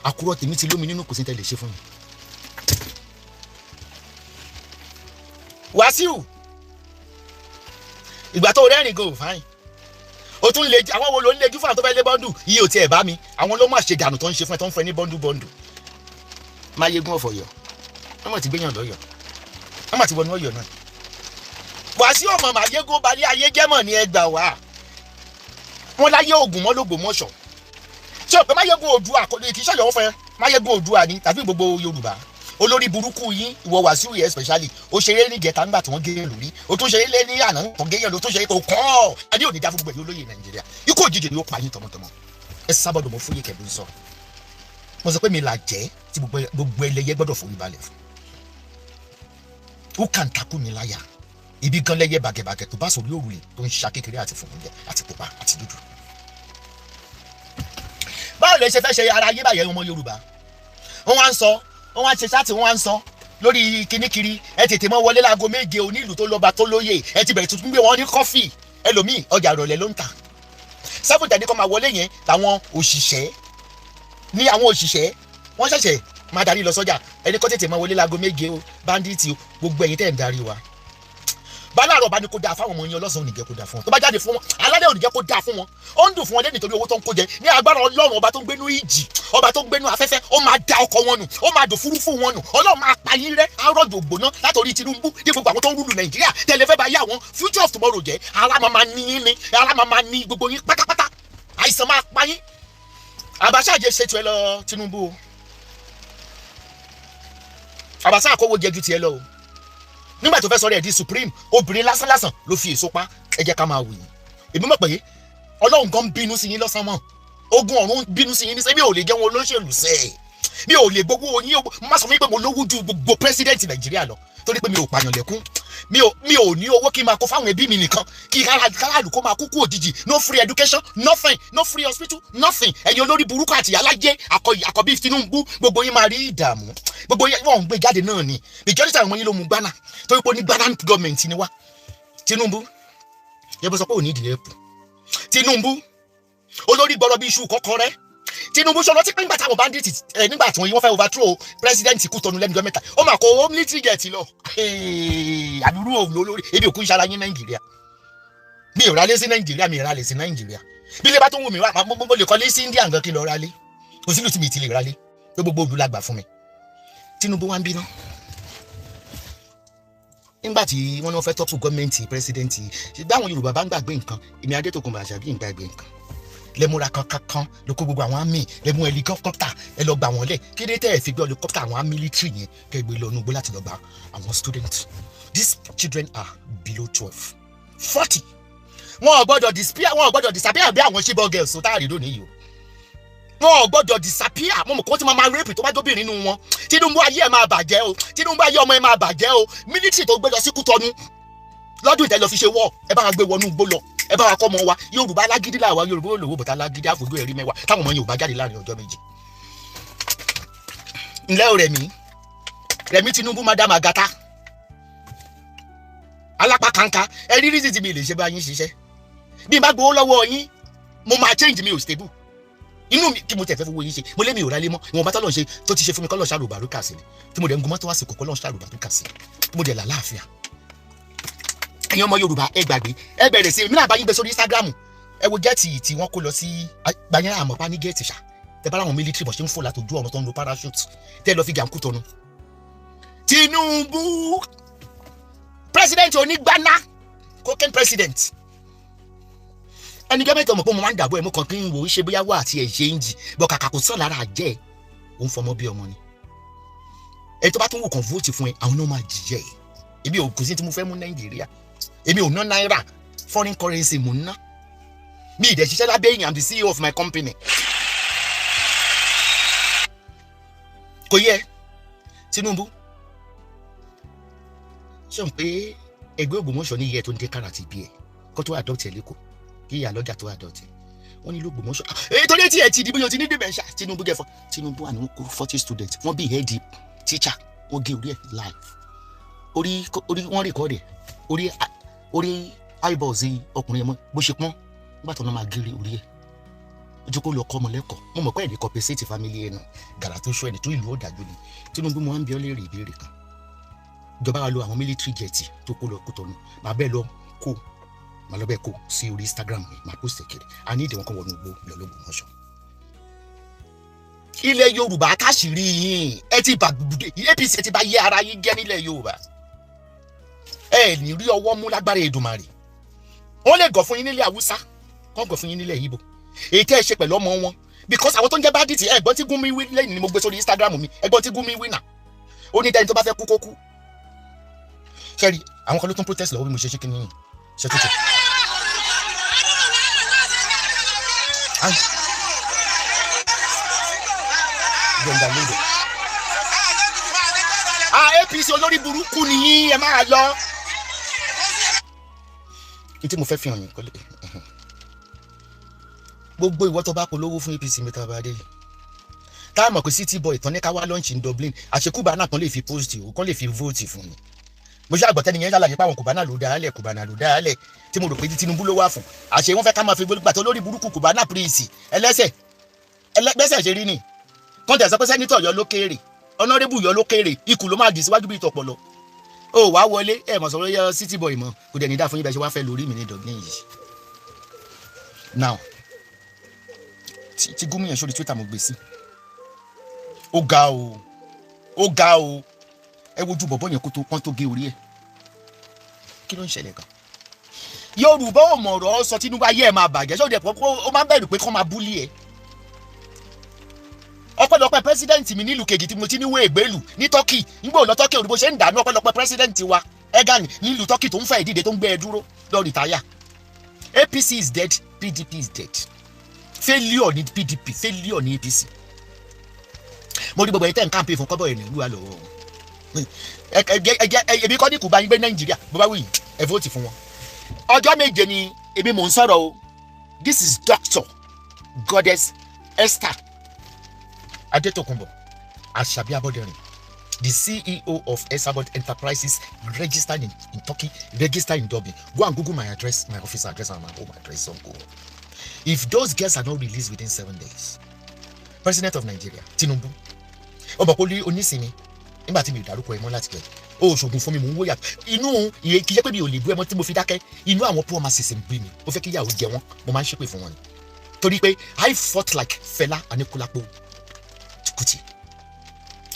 Àkúrọ̀ tèmi ti lómi nínú, kò sí tẹ́ lè ṣe fún mi. Wàsíù, ìgbà tó rẹ́rìn go fine, o tún lè. Àwọn wo ló ń lejú fún àwọn tó fẹ́ lé bundle iye ò tiẹ̀ bá mi? Àwọn ló má ṣe dànù tó ń ṣe fún ẹ, tó ń fẹ́ ní bundle bundle. Máyégún ọ̀fọ̀ yọ, wọ́n mọ̀ ti gbéyàn lọ́yọ̀, wọ́n mọ̀ ti wọnú ọ̀yọ́ náà. Wàsíù ọmọ Máyégún balẹ̀ ayé jẹ́mọ̀ ní ẹgbàá wá wọn láyé ògùn mọ́ lÓgbómọ̀ṣọ́. Ṣé o pé Máyégún Oòduà kì í ṣàyẹ̀wò fún ẹ? Máyégún Oòduà ni tàbí gbogbo Yorùbá olórí burúkú yín. Ìwọ Wàsíù yẹn especially, ó ṣeré ní ìjẹta nígbà tí wọ́n gé yẹn lórí, ó tún ṣeré lé ní àná tó gé yẹn lórí, ó tún ṣeré kò kọ́ ọ́. Adé òní dá fún gbogbo ẹ̀yìn olóyè Nàìjíríà. Ikú òjijì ni ó pa yín tọmọtọmọ. Ẹ sábọ̀dọ̀ mọ́ fúyè kẹ̀bí sọ. Mo sọ pé mi là jẹ́ tí gbogbo ẹlẹ́yẹ gbọ́dọ̀ forí balẹ̀ fún. Ó kàn takú mi láyà ibi gan lẹ́yẹ bàgẹ̀bàgẹ̀ tó bá sórí òrùlé tó ń ṣa kékeré àti funfun jẹ àti pupa àti dúdú. Báwo lè ṣe fẹ́ ṣe ara ayé báyẹn? Ọmọ Yorùbá, wọ́n wá ń sọ, wọ́n wá ń ṣe ṣáàtì, wọ́n wá ń sọ lórí kíníkiri. Ẹ tètè mọ́ wọlé láago 7. Onílù tó lọ́ba tó lóye, ẹ ti bẹ̀rẹ̀ tuntun gbé wọn ní coffee. Ẹlòmíì, ọjà ìrọ̀lẹ́ ló ń tà. 7:30 kọ́ máa wọlé yẹn làwọn òṣìṣẹ́ ní, àwọn òṣìṣẹ́ wọ́n ṣẹ̀ṣẹ̀ máa darí lọ sọ́jà. Ẹni kọ́ tètè máa wọlé láago 7 o. Bandit o, gbogbo ẹ̀yin tẹ́ ń darí wa, báláàrọ̀ bá ní kó dáa fáwọn ọmọ yín, ọlọ́sàn ò ní jẹ́ kó dáa fún wọn. Tó bá jáde fún wọn, alálẹ̀ ò ní jẹ́ kó dáa fún wọn. Ó ń dùn fún wọn lé nítorí owó tó ń kó jẹ. Ní agbára Ọlọ́run, ọba tó ń gbénú ìjì, ọba tó ń gbénú afẹ́fẹ́, ó máa da ọkọ̀ wọn nù, ó máa dùn fúrúfú wọn nù. Ọlọ́run máa pa yín rẹ́, arọ́jò gbóná látòrí Tinubu dé gbogbo àwọn tó ń rúlu Nàìjíríà tẹ̀lé fẹ́ bá yá àwọn future of tomorrow jẹ́. Ara máa máa ní yín ni, ara máa máa ní gbogbo yín pátápátá. Àìsàn máa pa yín. Abacha jẹ ṣètò ẹ lọ, Tinubu o. Abacha àkówó jẹ ju tiẹ̀ lọ o. Nígbà tó fẹ́ sọ̀rọ̀ ẹ̀ di supreme, obìnrin lásánlásán ló fi èso pa. Ẹ jẹ́ ká máa wò yín. Èmi mọ̀ pé Ọlọ́run gan bínú sí yín lọ́sàn-án mọ́, ogun ọ̀run bínú sí yín ní sẹ́. Mi ò lè jẹun olóṣèlú sẹ́, mi ò lè gbowó yín. Má sọ fún mi pé mo lówó ju gbogbo president Nàìjíríà lọ, torí pé mi ò pààyàn lẹ́kún. Mi ò ní owó kí n máa kó fáwọn ẹbí mi nìkan, kí káràlù kó máa kúkú òjijì. No free education, nothing, no free hospital, nothing. Ẹ̀yin olórí burúkú àti alájẹ àkọ́bí Tinubu, gbogbo yín máa rí ìdààmú. Gbogbo yín wọ́n ń gbé jáde náà ni majority àwọn yín ló mú gbánà, torí pé ó ní gbánà gọọmenti ni wá. Tinubu yẹ bó sọ pé ò ní ìdílé ẹ̀pù. Tinubu, olórí gbọ́dọ̀ bí iṣu kọ́kọ́rẹ́. Tinubu sọ̀rọ̀ tí pé nígbà táwọn bandit ẹ, nígbà tí wọ́n fẹ́ overthrow president Kútọ́nù lẹ́nu ọjọ́ mẹ́ta, ó mà kó military jet lọ. Àdúrú òun lórí ebi òkú ìṣara yín Nàìjíríà. Mi ò ralé sí Nàìjíríà, mi ò ralé sí Nàìjíríà. Bí ilé bá tó ń wù mí wá, mo lè kọ́lé sí India nǹkan kí n lọ ralé. Kò sílùú tí mi ti lè ralé pé gbogbo òlu la gbà fún mi. Tinubu wá ń bínú nígbà tí wọ́n ní wọ́n fẹ́ topple gọ́ọ̀mẹ̀ntì president. Báwọn Yorùbá bá ń gbàgbé nǹkan, èmi Adétòkunbọ̀ Àṣàbí ń gbàgbé nǹkan. Lẹ́múra kankan ló kó gbogbo àwọn army, lẹ́mú helicopter, ẹ lọ gbà wọ́n lẹ̀. Kí dé tẹ́ ẹ fi gbé helicopter àwọn military yẹn kẹ́ gbé lọ nugbó láti lọ gba àwọn students? These children are below 12, 40. Wọn ò gbọ́dọ̀ disappear, wọn ò gbọ́dọ̀ disappear bí àwọn Chibok girls tó táàrí lónìí yìí o. Wọn ò gbọ́dọ̀ disappear. Mo mọ̀ kó tí máa máa rape tó bá jóbìnrin nínú wọn. Tinubu, ayé ẹ̀ máa bàjẹ́ o. Tinubu, ayé ọmọ ẹ̀ máa bàjẹ́ o. Military tó gbé lọ sí Kútọ́nù lọ́dún ìtẹ́ lọ fi ṣe wọ́, ẹ bá wa gbé wọnú igbó lọ, ẹ bá wa kọ́ ọmọ wa. Yorùbá alágídí làwa Yorùbá olówó bọ̀tá alágídí àfojú ẹ̀rí mẹ́wàá táwọn ọmọ Yorùbá jáde láàrin ọjọ́ 2. Ǹlẹ́ o, Rẹ̀mí, Rẹ̀mí Tinubu, Madam Agata alápá kanka, ẹ rí rí títí mi lè ṣe bá yín ṣiṣẹ́. Bí n bá gbowó lọ́wọ́ yín, mo máa change. Mi ò stable inú mi kí mo tẹ̀ fẹ́ fowó yín ṣe. Mo lé mi ò rálé mọ́. Ìwọ̀nba tọ́lọ̀ ṣe tó ti ṣe fún mi, kọ́lọ̀ ṣàrò bàrúkà sí ni, tí mo dẹ̀ ń gun mọ́tò àsìkò, kọ́lọ̀ ṣàrò bàrúkà sí, tí mo dẹ̀ là láàfíà. Ẹ̀yin ọmọ Yorùbá, ẹ gbàgbé, ẹ bẹ̀rẹ̀ sí mí náà bá yín gbé sórí Instagram. Ẹ wo jet tí wọ́n kó lọ sí gbàyẹn, àmọ́ pa ní jet ṣá. Tẹ bá láwọn military bọ̀ ṣe ń fò látòjú ọ̀run tó ń lo parachute tẹ lọ fi gàǹkú tọnu. Tinubu, president onígbáná, cocaine president, ẹni jẹ́ mẹ́tọ̀ mọ̀ pé mo máa ń dàbọ̀ ẹ̀, mo kàn kí n wò ó ṣe bóyá wà àti ẹ̀ ṣe ń jì bọ̀ kàkà kò sàn lára àjẹ́ ẹ̀, òun fọmọ bí ọmọ ni. Ẹ tó bá tún wù kàn vote fún ẹ, àwọn náà máa jìyẹ ẹ. Èmi ò kò sí tí mo fẹ́ mú Nàìjíríà. Èmi ò ná náírà, foreign currency mo ń ná. Mi ì dẹ̀ ṣiṣẹ́ lábẹ́ èèyàn. I'm the CEO of my company. Kò yẹ Tinubu ṣé n pé ẹgbẹ́ Ògbómọ̀ṣọ́ ní iye tó ń dé kára ti bí ẹ kó tó adopt ẹ lẹ́kọ̀ọ́, kí ìyá lọ́jà tó adopt ẹ, wọ́n ní l'Ógbómọ̀ṣọ́ èyí tó dé tí ẹ ti di bóyá o ti ní dementia. Tinubu gẹ̀fọ́ Tinubu àná kó 40 students, wọ́n bí head teacher, wọ́n gé orí ẹ̀ live, orí orí wọ́n record ẹ̀, orí orí eyeballs ọkùnrin yẹn mọ́ bó ṣe pọ́n nígbà tó náà máa gé orí ẹ̀ ojú kó lọ kọ́ ọmọ lẹ́kọ̀ọ́. Mo mọ̀ pé ẹ̀ ní compensate family ẹ̀ nù gàrà tó ṣọ ẹni tó ìlú ọ̀dájú ni. Tinubu, mo wá ń bi ọ́ léèrè ìbéèrè kan. Ìjọba wa lo àwọn military jet tó kó lọ Kútọ́nù, màá bẹ́ẹ̀ lọ kó, màá lọ bẹ́ẹ̀ kó sí orí Instagram mi, màá post ẹ̀ kiri. A ní ìdíwọ̀n kan wọnú igbó lọ l'Ógbómọ̀ṣọ́. Ilẹ̀ Yorùbá, káṣírí yín, ẹ ti bà APC, ẹ ti bà yé ara yín jẹ́ nílẹ̀ Yorùbá. Ẹ ní rí ọwọ́ mú lágbára Èdùmàrè. Wọ́n lè gọ̀ fún yín nílẹ̀ Haúsá, kọ́ gọ̀ fún yín nílẹ̀ Ìgbò, èyí tẹ́ ẹ ṣe pẹ̀lú ọmọ wọn, because àwọn tó ń jẹ́ bandit. Ẹ̀gbọ́n tí Gumi wí lẹ́yìn ni mo gbé sórí Instagram mi. Ẹ̀gbọ́n tí Gumi wí nà ó ní tẹ́ni tó bá fẹ́ kú kó kú. Ṣẹ́rí àwọn kan ló tún protest lọ́wọ́ bí mo ṣe ṣe kí ni ṣe tó tẹ̀. Ai. Gbẹ̀ngà lóde. Ah, APC olórí burúkú nìyí, ẹ máa lọ. Ní tí mo fẹ́ fi hàn yín kọ́lé, gbogbo ìwọ tó bá polówó fún APC mi tá a bá dé, tá a mọ̀ pé city boy tán ní ká wá lunch ní Dublin, àṣekúbà náà kan lè fi post o, kan lè fi vote fún mi. Mo ṣe àgbọ̀tẹ́ni yẹn ṣàlàyé pé àwọn Cubana ló dá álẹ̀, Cubana ló dá álẹ̀, tí mo rò pé Tinubu ló wà fún. Àṣé wọ́n fẹ́ ká máa fi gbàtọ́ lórí burúkú Cubana prince ẹlẹ́sẹ̀ ẹlẹ́gbẹ́sẹ̀ ṣe rí ni kọ́ńtẹ̀ sọ pé senator yọ lókèrè, honourable yọ lókèrè, ikú ló máa dì síwájú bíi tọpọlọ. Ó wàá wọlé, ẹ mọ̀ sọ̀rọ̀ yọ city boy mọ̀, kò dẹ̀ ní dá fún yín bẹ́ẹ̀ ṣe wá fẹ́ lórí mi ní Dublin yìí. Now, ti Gumi yẹn sórí Twitter mo gbé sí. Ó ga o, ó ga o. Ẹ wojú bọ̀bọ̀ yẹn kó tó pọ́n tó gé orí ẹ̀. Kí ló ń ṣẹlẹ̀ gan? Yorùbá ò mọ̀ ọ̀rọ̀ sọ. Tinubu, ayé ẹ̀ máa bàjẹ́. Ṣé o dẹ̀ pọ̀ ó máa ń bẹ̀rù pé kọ́ máa bully ẹ̀? Ọpẹ́lọpẹ́ president mi nílùú kejì tí mo ti ní wé ìgbélù ní Turkey, nígbà òlọ Turkey òdìbò ṣe ń dànù. Ọpẹ́lọpẹ́ president wa Erdogan nílùú Turkey tó ń fẹ́ ìdíje tó ń gbé ẹ dúró lọ retire. APC is dead, PDP is dead. Failure ní PDP, failure ní APC. Mo rí gbogbo ẹ̀yin tẹ́ ń campaign fún kọ́bọ̀ ẹ̀ nílùú àlọ́ ẹ. Èmi kọ́ ní kò bá yín gbé Nàìjíríà, bó bá wù yín ẹ vote fún wọn. Ọjọ́ 7 ni èmi mò ń sọ̀rọ̀ o. This is Doctor Goddess Esther Adetokunbo Asabi Aboderin, the CEO of Esabod Enterprises, registered in Turkey, registered in Dublin. Go and Google my address, my office address and my home address on Google. If those girls are not released within 7 days, President of Nigeria, Tinubu, ọmọ kò lè onísìnmi nígbà tí mi ò dárúkọ ẹ mọ́ láti jẹ o ṣògùn fún mi, mò ń wòyà inú ìyẹn. Kì í ṣe pé mi ò lè bú ẹ mọ́ tí mo fi dákẹ́. Inú àwọn poor masses ń bí mi. Ó fẹ́ kí ìyàwó jẹ wọ́n, mo máa ń ṣépè fún wọn ni, torí pé I fought like Fẹlá Aníkúlápó Kútì.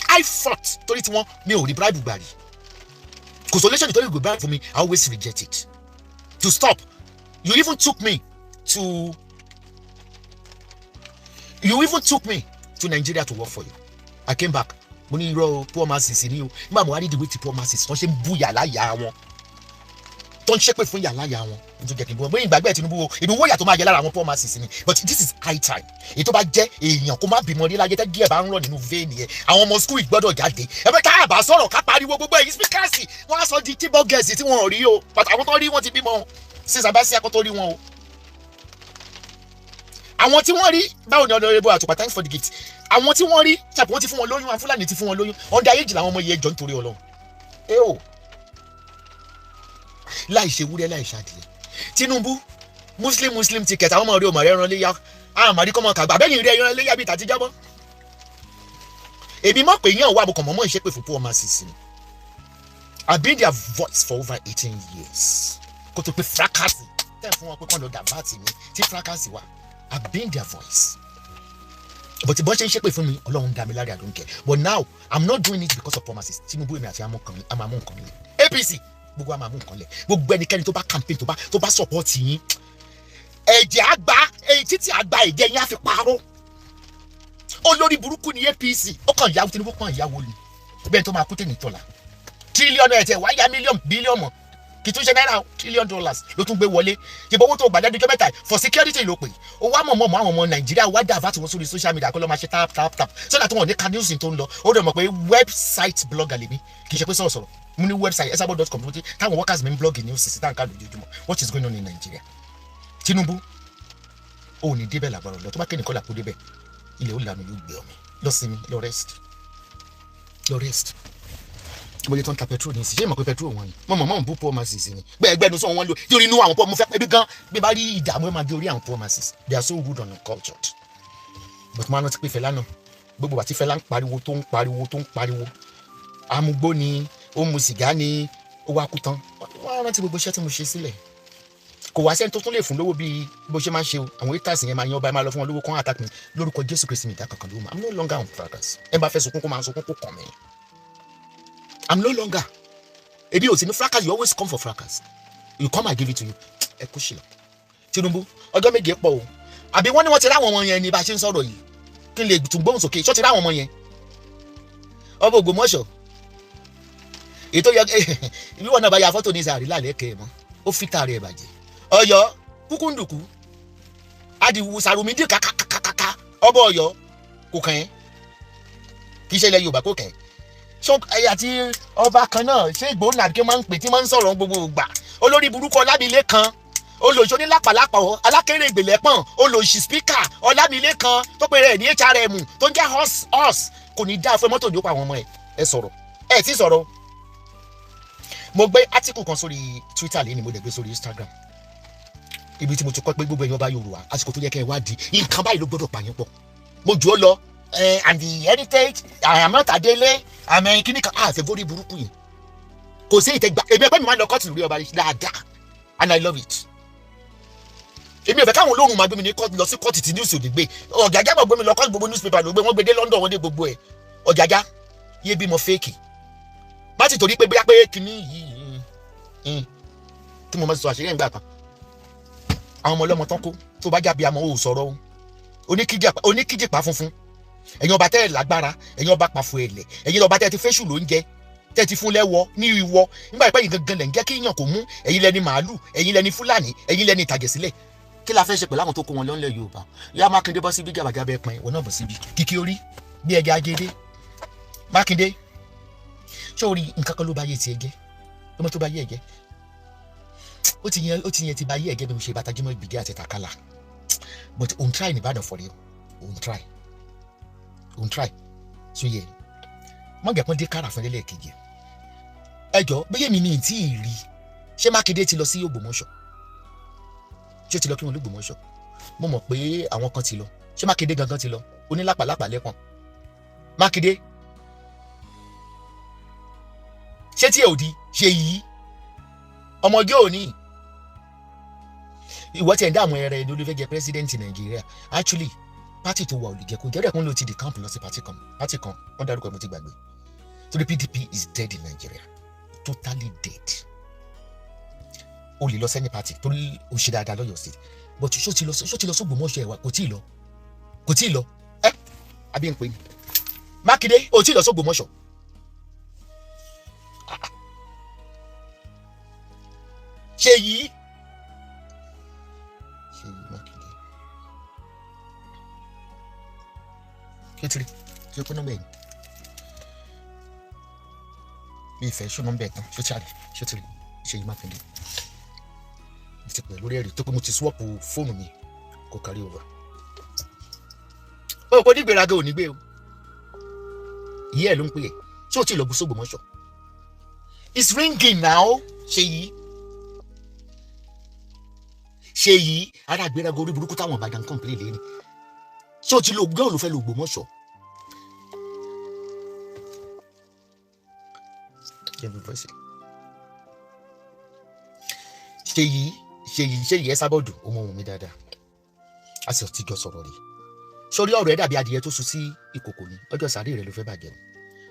I fought torí tí wọ́n mi ò rí bribe gbà rí. Kò solution nítorí go bribe for me, I always reject it to stop. You even took me to Nigeria to work for you. I came back, mo ní irọ́, poor masses ni o. Nígbà mo wá rí the way ti poor masses wọ́n ṣe ń búyà láyà wọn. Tó ń ṣépè fún yàrá ìyá wọn nítorí jẹ́ kí n bọ́ bóyá ìgbàgbé Tinubu o, ìlú owó ìyà tó máa jẹ lára àwọn poor masses ni. But this is high time. Èyí tó bá jẹ́ èèyàn kó má bímọ rí láyé, tẹ́ díẹ̀ bá ń rọ̀ nínú vein yẹn, àwọn ọmọ school gbọ́dọ̀ jáde. Ẹ bẹ́ tá a bá sọ̀rọ̀ ká pariwo, gbogbo ẹ̀yin speakers, wọ́n á sọ di Chibok girls tí wọ́n ò rí o. But àwọn tó rí, wọ́n ti bímọ sísan bá sí akọ́ tó rí wọn o. Àwọn tí wọ́n rí, báwo ni? Honourable Àtùpà, thanks for the gift. Àwọn tí wọ́n rí ṣàpọ̀, wọ́n ti fún wọn lóyún, àwọn Fúlàní ti fún wọn lóyún. Ọ̀ndẹ̀ ayé jìlá àwọn ọmọ yìí, ẹjọ́ nítorí Ọlọ́run ẹ o, láì ṣe wúrẹ́, láì ṣàdìyẹ. Tinubu, Muslim Muslim ticket, àwọn ọmọ rẹ ò mọ̀ rẹ ẹran léyà, àmàrí kọ́mọ kàgbà bẹ́yìn rẹ ẹran léyà bíi tàtijọ́ mọ́. Èmi mọ̀ pé yẹn wà, mo kàn mọ́mọ́ ìṣépè fún poor masses ni. I been their voice for over 18 years kó tó pé fracas tẹ́ fún wọn pé kàn lọ divert mi tí fracas wà. I been their voice, but bọ́n ṣe ń ṣépè fún mi, Ọlọ́run dá mi láre, I don't care. But now I'm not doing it because of promises. Tinubu, èmi àti àmọ́ nǹkan lẹ̀, APC, gbogbo àmọ́ nǹkan lẹ̀, gbogbo ẹnikẹ́ni tó bá campaign, tó bá support yín, ẹ̀jẹ̀ àgbà èyí títí àgbà ẹ̀jẹ̀ yín á fi parọ́. Olórí burúkú ni APC. Ó kàn yáwó, Tinubu kàn yáwó ni bẹ́ẹ̀ tó máa kú tèmi tọ́la. Tírílíọ̀nù ẹ̀ tẹ̀ wá yá, mílíọ̀nù, bílíọ̀nù, kì í tún ṣe náírà, trillion dollars ló tún gbé wọlé. Ṣùgbọ́n owó tó gbà lẹ́nu ọjọ́ mẹ́ta for security ló pè ó wá mọ̀mọ́ mọ́ àwọn ọmọ Nàìjíríà wá dà fáti wọn sórí social media kó lọ́ máa ṣe tap tap tap so that wọn ò ní ka news tó ń lọ. Ó dẹ̀ mọ̀ pé website blogger lèmi, kì í ṣe pé sọ̀rọ̀sọ̀rọ̀. Mo ní website esabo.com táwọn workers mi ń blog news sí táǹkà lójoojúmọ́, what is going on in Nigeria. Tinubu, ó ní débẹ̀ làgbàrọ̀ lọ, tó bá kéde kọ́là kó débẹ̀, ilẹ̀ ó lànà, yóò gbé ọmọ lọ sinmi, lọ rest, lọ rest. Mo lè tán ta petrol ní ìsìn, ṣé ìmọ̀ pé petrol wọn ni mo mọ̀ mọ̀ ń bú poor masses ni gbẹ́gbẹ́nu sọ wọn lò torí inú àwọn poor. Mo fẹ́ ẹbí gan bí bá rí ìdààmú ẹ máa di orí àwọn poor masses. They are so rude and uncultured. But mo rántí pé Fẹlá náà, gbogbo àti Fẹlá ń pariwo, tó ń pariwo, tó ń pariwo, amúgbó ni ó mu sìgá ni, ó wá kú tán. Wọ́n rántí gbogbo iṣẹ́ tí mo ṣe sílẹ̀. Kò wá sẹ́ni tó tún lè fún lówó bíi bó ṣe máa ń ṣe o. Àwọn haters yẹn máa yan ọba, ẹ máa lọ fún wọn lówó kán attack mi. Lórúkọ Jésù Kristi, mi ìdá kankan lówó mọ́. I'm no longer on fracas. Ẹ bá fẹ́ sunkún, kó máa sunkún, kó kàn mí. I'm no longer, ebi ò sí ní fracas. You always come for fracas. You come, I give it to you. Ẹ kú ṣìlọ. Tinubu, ọjọ́ 7 pọ̀ o. Àbí wọ́n ní wọ́n ti ráwọn ọmọ yẹn ní bá a ṣe ń sọ̀rọ̀ yìí, kí n lè tún gbóhùn sókè. Ṣọ́ ti ráwọn ọmọ yẹn? Ọba Ògbómọ̀ṣọ́, ètò yẹ ibi wọn náà bá ya fọ́tò ní sàrí lálẹ́ kẹ́ ẹ̀ mọ́, ó fi tààrẹ̀ ẹ̀ bàjẹ́. Ọ̀yọ́ kúkúndùkú adiwu sàrùmídìí kàkàkàkàkà. Ọba Ọ̀yọ́ kò kàn ẹ́, kì í ṣe ilẹ̀ Yorùbá kò kàn ẹ́. Ṣó àti ọba kan náà ṣé Ìgbòho kí máa ń pè tí máa ń sọ̀rọ̀ gbogbo ìgbà, olórí burúkú Ọlámilékan, olóṣó ní lápàlápà, alákéré ìgbèlẹ́pọ̀n, olóṣì speaker Ọlámilékan tó pe rẹ̀ ní HRM tó ń jẹ́ horse horse, kò ní dáa fún mọ́tò ní ó pa àwọn ọmọ ẹ̀. Ẹ sọ̀rọ̀, ẹ ti sọ̀rọ̀. Mo gbé article kan sórí Twitter lẹ́ni, mo dẹ̀ gbé sórí Instagram, ibi tí mo ti kọ́ pé gbogbo ẹ̀yin ọba Yorùbá, àsìkò tó yẹ kẹ́ ẹ wá di nǹkan báyìí ló gbọ́dọ̀ pààyàn pọ̀. Mo jù ó lọ and the heritage. I am not Adele àmì kíní kan àfẹ́ borí burúkú yìí, kò sí ìtẹ́gbà. Èmi ẹgbẹ́ mi máa ń lọ kọ́ọ̀tù lórí ọba dáadáa and I love it. Èmi ò fẹ́ káwọn olóhùn máa gbé mi ní kọ́ọ̀tù lọ sí kọ́ọ̀tù tí news ò ní gbé. Ọ̀gájá máa gbé mi lọ kọ́ọ̀tù, gbogbo newspaper ló gbé, wọ́n gbé dé London, wọ́n dé gbogbo ẹ̀. Ọ̀gájá yé bímọ fake, má ti torí pé bóyá pé kíní yìí tí mo máa sọ àṣírí ẹ̀ ń gbà kan, àwọn ọmọ ọlọ́mọ tán kó tó bá jábí àmọ́ ò sọ̀rọ̀ o. Oníkíjìpá funfun, ẹ̀yin ọba tẹ́ ẹ̀ lágbára, ẹ̀yin ọba pàfọ́ ẹ̀lẹ̀, ẹ̀yin ọba tẹ́ ẹ ti fẹ́ṣù ló ń jẹ, tẹ́ ẹ ti fún lẹ́wọ́ ní ìwọ nígbà ìpẹ́ yìí gangan lẹ̀ ń jẹ́ kí yàn kó mú. Ẹ̀yin lẹni màálù, ẹ̀yin lẹni Fúlàní, ẹ̀yin lẹni ìtàjẹ̀ sílẹ̀. Kí la fẹ́ ṣe pẹ̀lú àwọn tó kó wọn lọ́nlẹ̀ Yorùbá? Yá Mákindé, bọ́ síbí gàbàgàbà, ẹ̀pọ̀n ìwọ náà bọ̀ síbí kìkì orí bí ẹja ajédé. Mákindé, ṣé orí nǹkan kan ló bá yé tiẹ̀ jẹ́? Ọmọ tó bá yé ẹ̀ jẹ́, ó ti yẹn ti bá yé ẹ̀ jẹ́ bí mo ṣe bàtà Jímọ̀ Ìbídí àti Takala. But òun try ní Ìbàdàn for real, òun try, òun try. So yẹ mọ̀gẹ̀pọ̀n dé kára fún ẹlẹ́ẹ̀kejì. Ẹ jọ, bóyá èmi ní tí ì rí, ṣé Mákindé ti lọ sí Ògbómọ̀ṣọ́? Ṣé ó ti lọ kí wọn lÓgbómọ̀ṣọ́? Mo mọ̀ pé àwọn kan ti lọ. Ṣé Mákindé gangan ti lọ? Onílápàlápà lẹ́pọ̀n Mákindé, ṣé tí ẹ ò di ṣe yìí ọmọdé òní, ìwọ tí ẹ ń dààmú ẹrẹ ló fẹ́ jẹ president Nàìjíríà. Actually, party tó wà ò lè jẹ kó jẹ́rẹ̀ kún ló ti di camp lọ sí party kan, party kan wọ́n dárúkọ, mo ti gbàgbé, torí PDP is dead in Nigeria, totally dead. O lè lọ sẹ́ni party torí o ṣe dáadáa lọ́yọ̀ọ́ state, but ṣó ti lọ sÓgbómọ̀ṣọ́? Ẹ̀wà kò tí ì lọ, kò tí ì lọ. Ẹ àbí ń pè ní Mákindé, o tí ì lọ sÓgbómọ̀ṣọ́. Ṣèyí Ṣèyí Mákindé kí tiri ṣe pé nọ́mbà yìí mi ìfẹ́ ṣó nọ́mbà ẹ̀ tán ṣó tí a lè ṣó tiri Ṣèyí Mákindé mo ti pè lórí ẹ̀rí tó pé mo ti swap fóònù mi kò carry over. O kò ní gbéraga ò ní gbé o ìyá ẹ̀ ló ń pè é ṣé o ti lọ bú s'Ógbómọ̀ṣọ́. It's ringing now. Ṣèyí Ṣèyí ara gbéraga orí burúkú táwọn Ìbàdàn complain lé ní ṣé o ti lo gbé olùfẹ́ lo Ògbómọ̀ṣọ́. Ṣèyí Ṣèyí Ṣèyí ẹ sábọ̀dù ọmọ òun mi dáadáa a sì ti jọ sọ̀rọ̀ rí sórí ọ̀rọ̀ ẹ dàbí adìyẹ tó sùn sí ìkòkò ni ọjọ́ sàárè rẹ ló fẹ́ bàjẹ́ o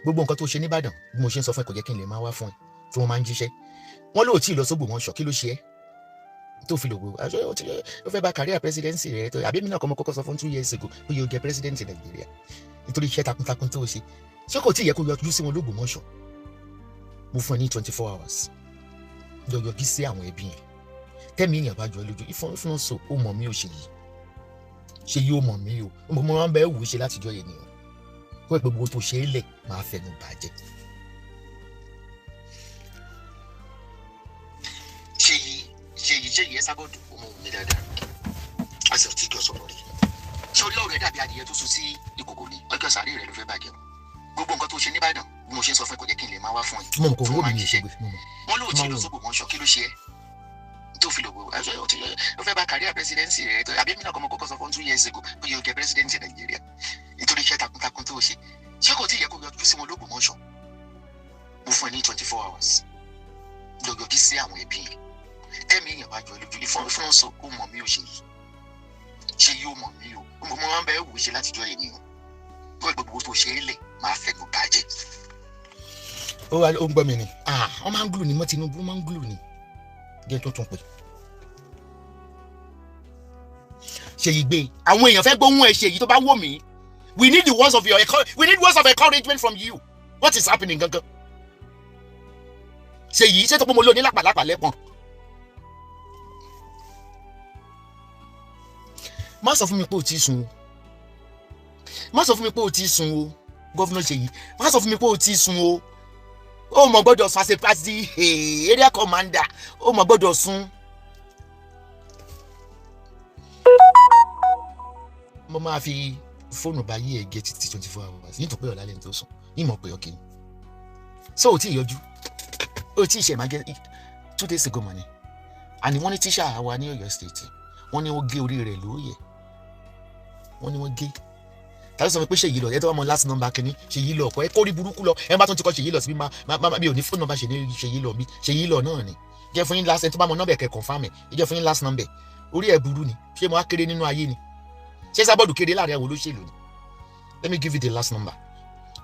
gbogbo nǹkan tó ṣe nìbàdàn bí mo ṣe ń sọ fún ẹ kò jẹ́ kí n lè máa wá fún ẹ tí wọ́n máa ń jíṣẹ́ wọ́n lóò tí ì lọ s'Ógbómọ̀ṣọ́ kí ló ṣe ẹ́ tó fi lògbò aṣọ ó fẹ́ bá career presidency rẹ tó àbí mi náà kọ́ mo kọ́kọ́ sọ fún 2 years ago ó yẹ ó jẹ president Nàìjíríà nítorí iṣẹ́ takuntakun tó ṣe ṣé kò tí ì yẹ kó yọjú sí wọn l'Ógbómọ̀ṣọ́. Mo fún ẹ ní 24 hours lọ yọjú sí àwọn ẹbí yẹn tẹ́mi èèyàn bá jọ ẹ lójú ìfúnná so ó mọ̀ mí ò ṣe yìí ṣe yìí ó mọ̀ mí o mo máa ń bẹ wù ú ṣe látijọ́ yẹn nìyẹn kó ẹ pé gbogbo tó ṣe é lẹ̀ máa fẹnu bàjẹ́. Ṣèyí Ṣèyí Ṣèyí ẹ sábọ̀dù ọmọ mi dáadáa a sì ti jọ sọ̀rọ̀ rí sórí ọ̀rọ̀ ẹ dàbí adìyẹ tó sùn sí ìkòkò ni ọjọ́ sàárè rẹ ló fẹ́ bàjẹ́ o gbogbo nǹkan tó ṣe nìbàdàn bí mo ṣe ń sọ fún ẹ kò jẹ́ kí n lè máa wá fún ẹ. Mo kò wọ́n mi ní ìṣègbè. Wọ́n lóò tí ì lọ s'Ógbómọ̀ṣọ́ kí ló ṣe é tó fi lògbò aṣọ ó fẹ́ bá career presidency rẹ tó àbí mi náà kọ́ mo kọ́kọ́ sọ fún 2 years ago ó yẹ ó jẹ president Nàìjíríà nítorí iṣẹ́ takuntakun tó ṣe ṣé kò tí ì yẹ kó yọjú sí wọn l'Ógbómọ̀ṣọ́. Mo fún ẹ ní 24 hours lọ yọjú sí àwọn ẹbí yẹn tẹ́mi èèyàn bá jọ lójú ìfúnná so ó mọ̀ mí ò ṣe yìí ṣe yìí ó mọ̀ mí o mo máa ń bẹ wù ú ṣe látijọ́ yẹn nìyẹn kó gbogbo tó ṣe é lẹ̀ máa fẹnu bàjẹ́. Ó wá ó ń gbọ́ mi ni wọ́n máa ń glue ni mọ́ Tinubu máa ń glue ni jẹ́ tó tún pè. Ṣèyí gbé àwọn èèyàn fẹ́ gbóhùn ẹ̀. Ṣèyí tó bá wò mí, we need words of encouragement from you. What is happening gangan? Ṣèyí ṣé tó pé mo lò ní lápàlápà lẹ́pọ̀n. Má sọ fún mi pé o ti sùn o, má sọ fún mi pé o ti sùn o, Governor Ṣèyí, má sọ fún mi pé o ti sùn o. Ó mọ̀ gbọ́dọ̀ sùn àṣẹ pàṣẹ area commander, ó mọ̀ gbọ́dọ̀ sùn. Mo máa fi fóònù bá yí ẹ gé títí 24 hours yìí tó pé ọ̀la lẹ́ni tó sùn yìí mọ̀ pé ọ̀kẹ́ so ò tí ì yọjú o tí ì ṣe máa jẹ́ 2 days ago mọ̀ ni àní wọ́n ní tíṣà wa ní Ọ̀yọ́ State wọ́n ní wọ́n gé orí rẹ̀ lóòyẹ̀ wọ́n ní wọ́n gé tàbí sọ pé Ṣèyí lọ ẹ tó bá mọ last number kìíní Ṣèyí lọ ọkọ ẹ kórìí burúkú lọ ẹ bá tún ti kọ Ṣèyí lọ síbi má mi ò ní fóònù nọ́mbà Ṣèyí lọ mi Ṣèyí lọ náà ni jẹ́ fún yín last ẹ tó bá mọ nọ́mbà kẹ́ confirm ẹ jẹ́ fún yín last number. Orí ẹ burú ni ṣé mo wá kéré nínú ayé ni ṣé sábọ́ọ̀dù kéré láàrin àwọn olóṣèlú ni? Let me give you the last number.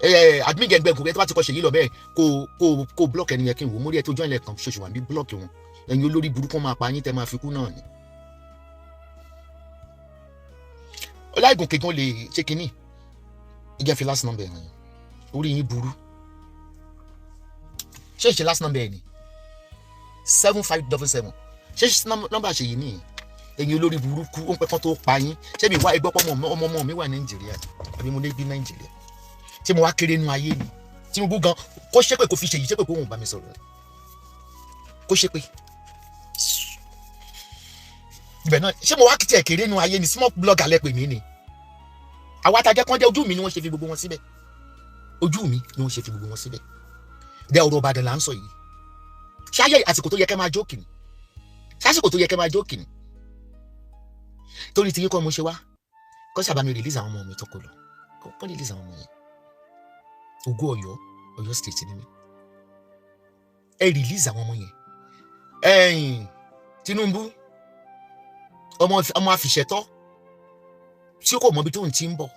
Ẹ ẹ admin gẹgbẹ kò ẹ tó bá ti kọ Ṣèyí lọ bẹ́ẹ̀ kó kó kó block ẹni yẹn kí n wò mórí ẹ tó join lẹ́ẹ̀kan ṣoṣù wà ní block wọn. Ẹ̀yin olórí burúkú máa pa yín tẹ́ máa fi kú náà ni. Ọláìgùn kegan lè ṣe kínní ìjẹ́ fi last number hàn yín. Orí yín burú. Ṣé ìṣe last number ẹ̀ ni 7577? Ṣé nọ́mbà Ṣèyí nìyí? Ẹ̀yin olórí burúkú ó ń pẹ́ kán tó pa yín. Ṣé mi wá ẹgbọ́ pọ́ ọmọ ọmọ mi wà Nàìjíríà àbí mo lè bí Nàìjíríà? Ṣé mo wá kéré nú ayé ni? Tinubu gan kó ṣépè kó fi Ṣèyí ṣépè kó òun bá mi sọ̀rọ̀ kó ṣépè ibẹ̀ náà. Ṣé mo wá tiẹ̀ kéré nú ayé ni? Small blogger lẹ pè mí ni àwa tá a jẹ́ kán jẹ́ ojú mi ni wọ́n ṣe fi gbogbo wọn síbẹ̀, ojú mi ni wọ́n ṣe fi gbogbo wọn síbẹ̀. Dẹ ọ̀rọ̀ Ìbàdàn là ń sọ yìí. Ṣáyẹ àsìkò tó yẹ kẹ́ máa jókì ni ṣásìkò tó yẹ kẹ́ máa jókì ni torí ti yín kọ́ mo ṣe wá kọ́ sábà mi release àwọn ọmọ mi tó kọ lọ kọ́ release àwọn ọmọ yẹn. Ògo Ọ̀yọ́, Ọ̀yọ́ State ni mí. Ẹ release àwọn ọmọ yẹn. Ẹ̀yìn Tinubu ọmọ ọmọ àfìṣẹ́tọ́ tí kò mọ ibi tó ń ti ń bọ̀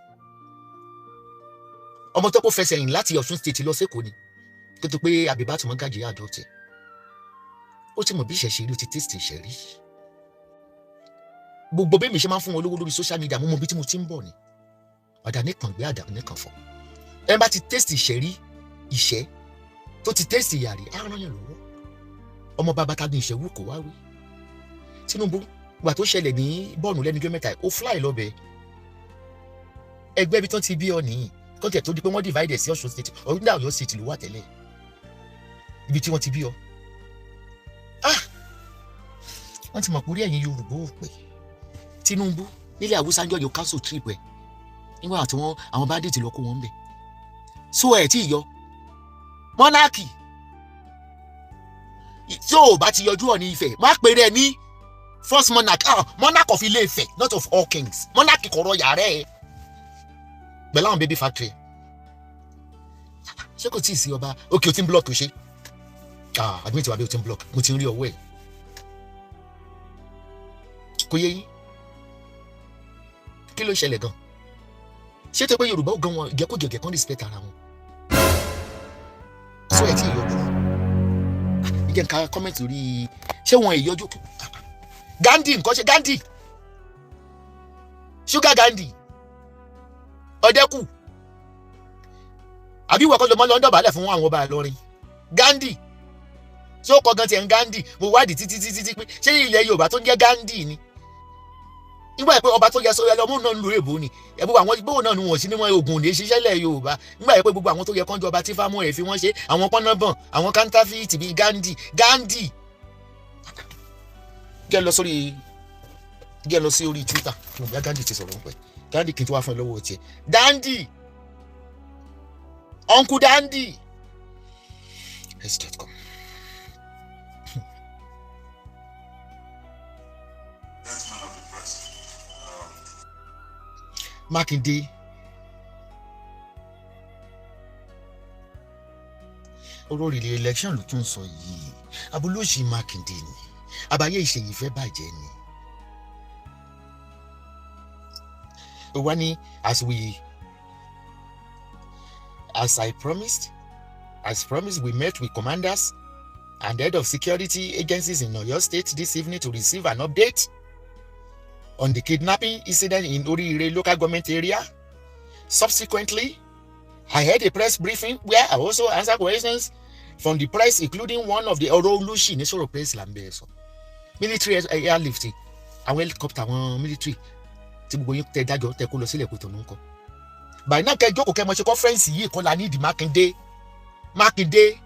ọmọ tó kó fẹsẹ̀ rìn láti Ọ̀ṣun State lọ sẹ́kọ̀ọ́ ni tó tó pé Àbíbátù Mọ́gàjì adopt ẹ̀. Ó ti mọ̀ bí ìṣẹ̀ṣe rí, ó ti taste ìṣẹ̀ rí. Gbogbo bí mi ṣe máa ń fún wọn lówó lórí social media, mo mọ bí tí mo ti ń bọ̀ ni àdá nìkan gbé àdá nìkan fọ. Ẹ bá ti taste ìṣẹ̀ rí, ìṣẹ́ tó ti taste ìyà rí, á ràn yàn lọ́wọ́. Ọmọ bàbá ta ni ìṣẹ́wù kò wá wí. Tinubu, ìgbà tó ṣẹlẹ̀ ní bọ́ọ̀nù lẹ́nu ọjọ́ mẹ́ta, ó fly lọ́bẹ̀. Ẹgbẹ́ ibi tán ti bí ọ nìyí, kọ́ńtẹ̀ tó di pé wọ́n divide sí Ọ̀ṣun State, ọ̀rúndà Ọ̀yọ́ State ló wà tẹ́lẹ̀, ibi tí wọ́n ti bí ọ. Ah, wọ́n ti mọ̀ pé orí ẹ̀yin Yorùbá ò pé. Tinubu, nílẹ̀ Haúsá ń jọ yóò cancel trip ẹ̀ nígbà tí wọ́n àwọn bandit lọ kó wọn bẹ̀. So ẹ̀ tí ì yọ monarchy, tí ò bá ti yọjú Ọọ̀ni Ifẹ̀, má pèrè ní first monarch, ah, monarch of Ilé Ifẹ̀, not of all kings. Monarch kọ̀rọ̀ yàrá ẹ̀ pẹ̀lú àwọn baby factory. Ṣé kò tí ì sí ọba? Òkè o ti ń block o ṣe, ah, admit wa bí o ti ń block, mo ti ń rí ọwọ́ ẹ̀. Kò yé yín, kí ló ṣẹlẹ̀ gan? Ṣé tó pé Yorùbá gan wọn ìgẹ́kùgẹ̀gẹ̀ kan respect ara wọn? Sọ ẹ̀ tí ì yọjú, ìjẹ́ nǹkan comment lórí ṣé wọn ìyọjú Gandhi nǹkan ṣe Gandhi, Sugar Gandhi, ọ̀dẹ́kù, àbí ìwọ kọ́ ló mọ́ lọ́ndọ̀ balẹ̀ fún àwọn ọba Ìlọrin? Gandhi tí ó kọ gan tiẹ̀ ń Gandhi, mo wádìí títí títí tí pé ṣé ilẹ̀ Yorùbá tó ń jẹ́ Gandhi ni? Nígbà pé ọba tó yẹ sọ ẹlọmú náà ń lo èbó ni ẹbú àwọn gbówó náà ni wọn sí ní wọn oògùn ní ṣiṣẹ́ lẹ̀ Yorùbá. Nígbà pé gbogbo àwọn tó yẹ kánjú ọba tí fámú ẹ̀ fi wọ́n ṣe àwọn pọ́nàbọ̀n, àwọn counterfeit bíi Gandhi. Gandhi, jẹ́ lọ sórí, jẹ́ lọ sí orí Twitter mo bí Gandhi ti sọ̀rọ̀ pẹ̀. Gandhi, kí n tó wá fún ẹ lọ́wọ́ tiẹ̀. Gandhi, Uncle Dandy s.com. Gentlemen of the press. Mákindé, ọ̀rọ̀ òrìlẹ̀ election ló tún sọ yìí. Abúlóṣì Mákindé ni àbáyé ìṣèyí fẹ́ bàjẹ́ ni. Ó wá ní, as I promised, as promised, we met with commanders and head of security agencies in Oyo State this evening to receive an update on the kidnapping incident in Oriire local government area. Subsequently, I had a press briefing where I also answered questions from the press, including one of the ọ̀rọ̀ olóṣì ní sọ̀rọ̀ press là ń bẹ̀rẹ̀ sọ. Military airlift, àwọn helicopter, àwọn military tí gbogbo yín tẹ dájọ́ tẹ kó lọ sílẹ̀ kó tó ń kọ́. By now, kẹ́ jókòó, kẹ́ mọ̀ ṣe conference yìí kọ́ la nídìí. Mákindé, Mákindé,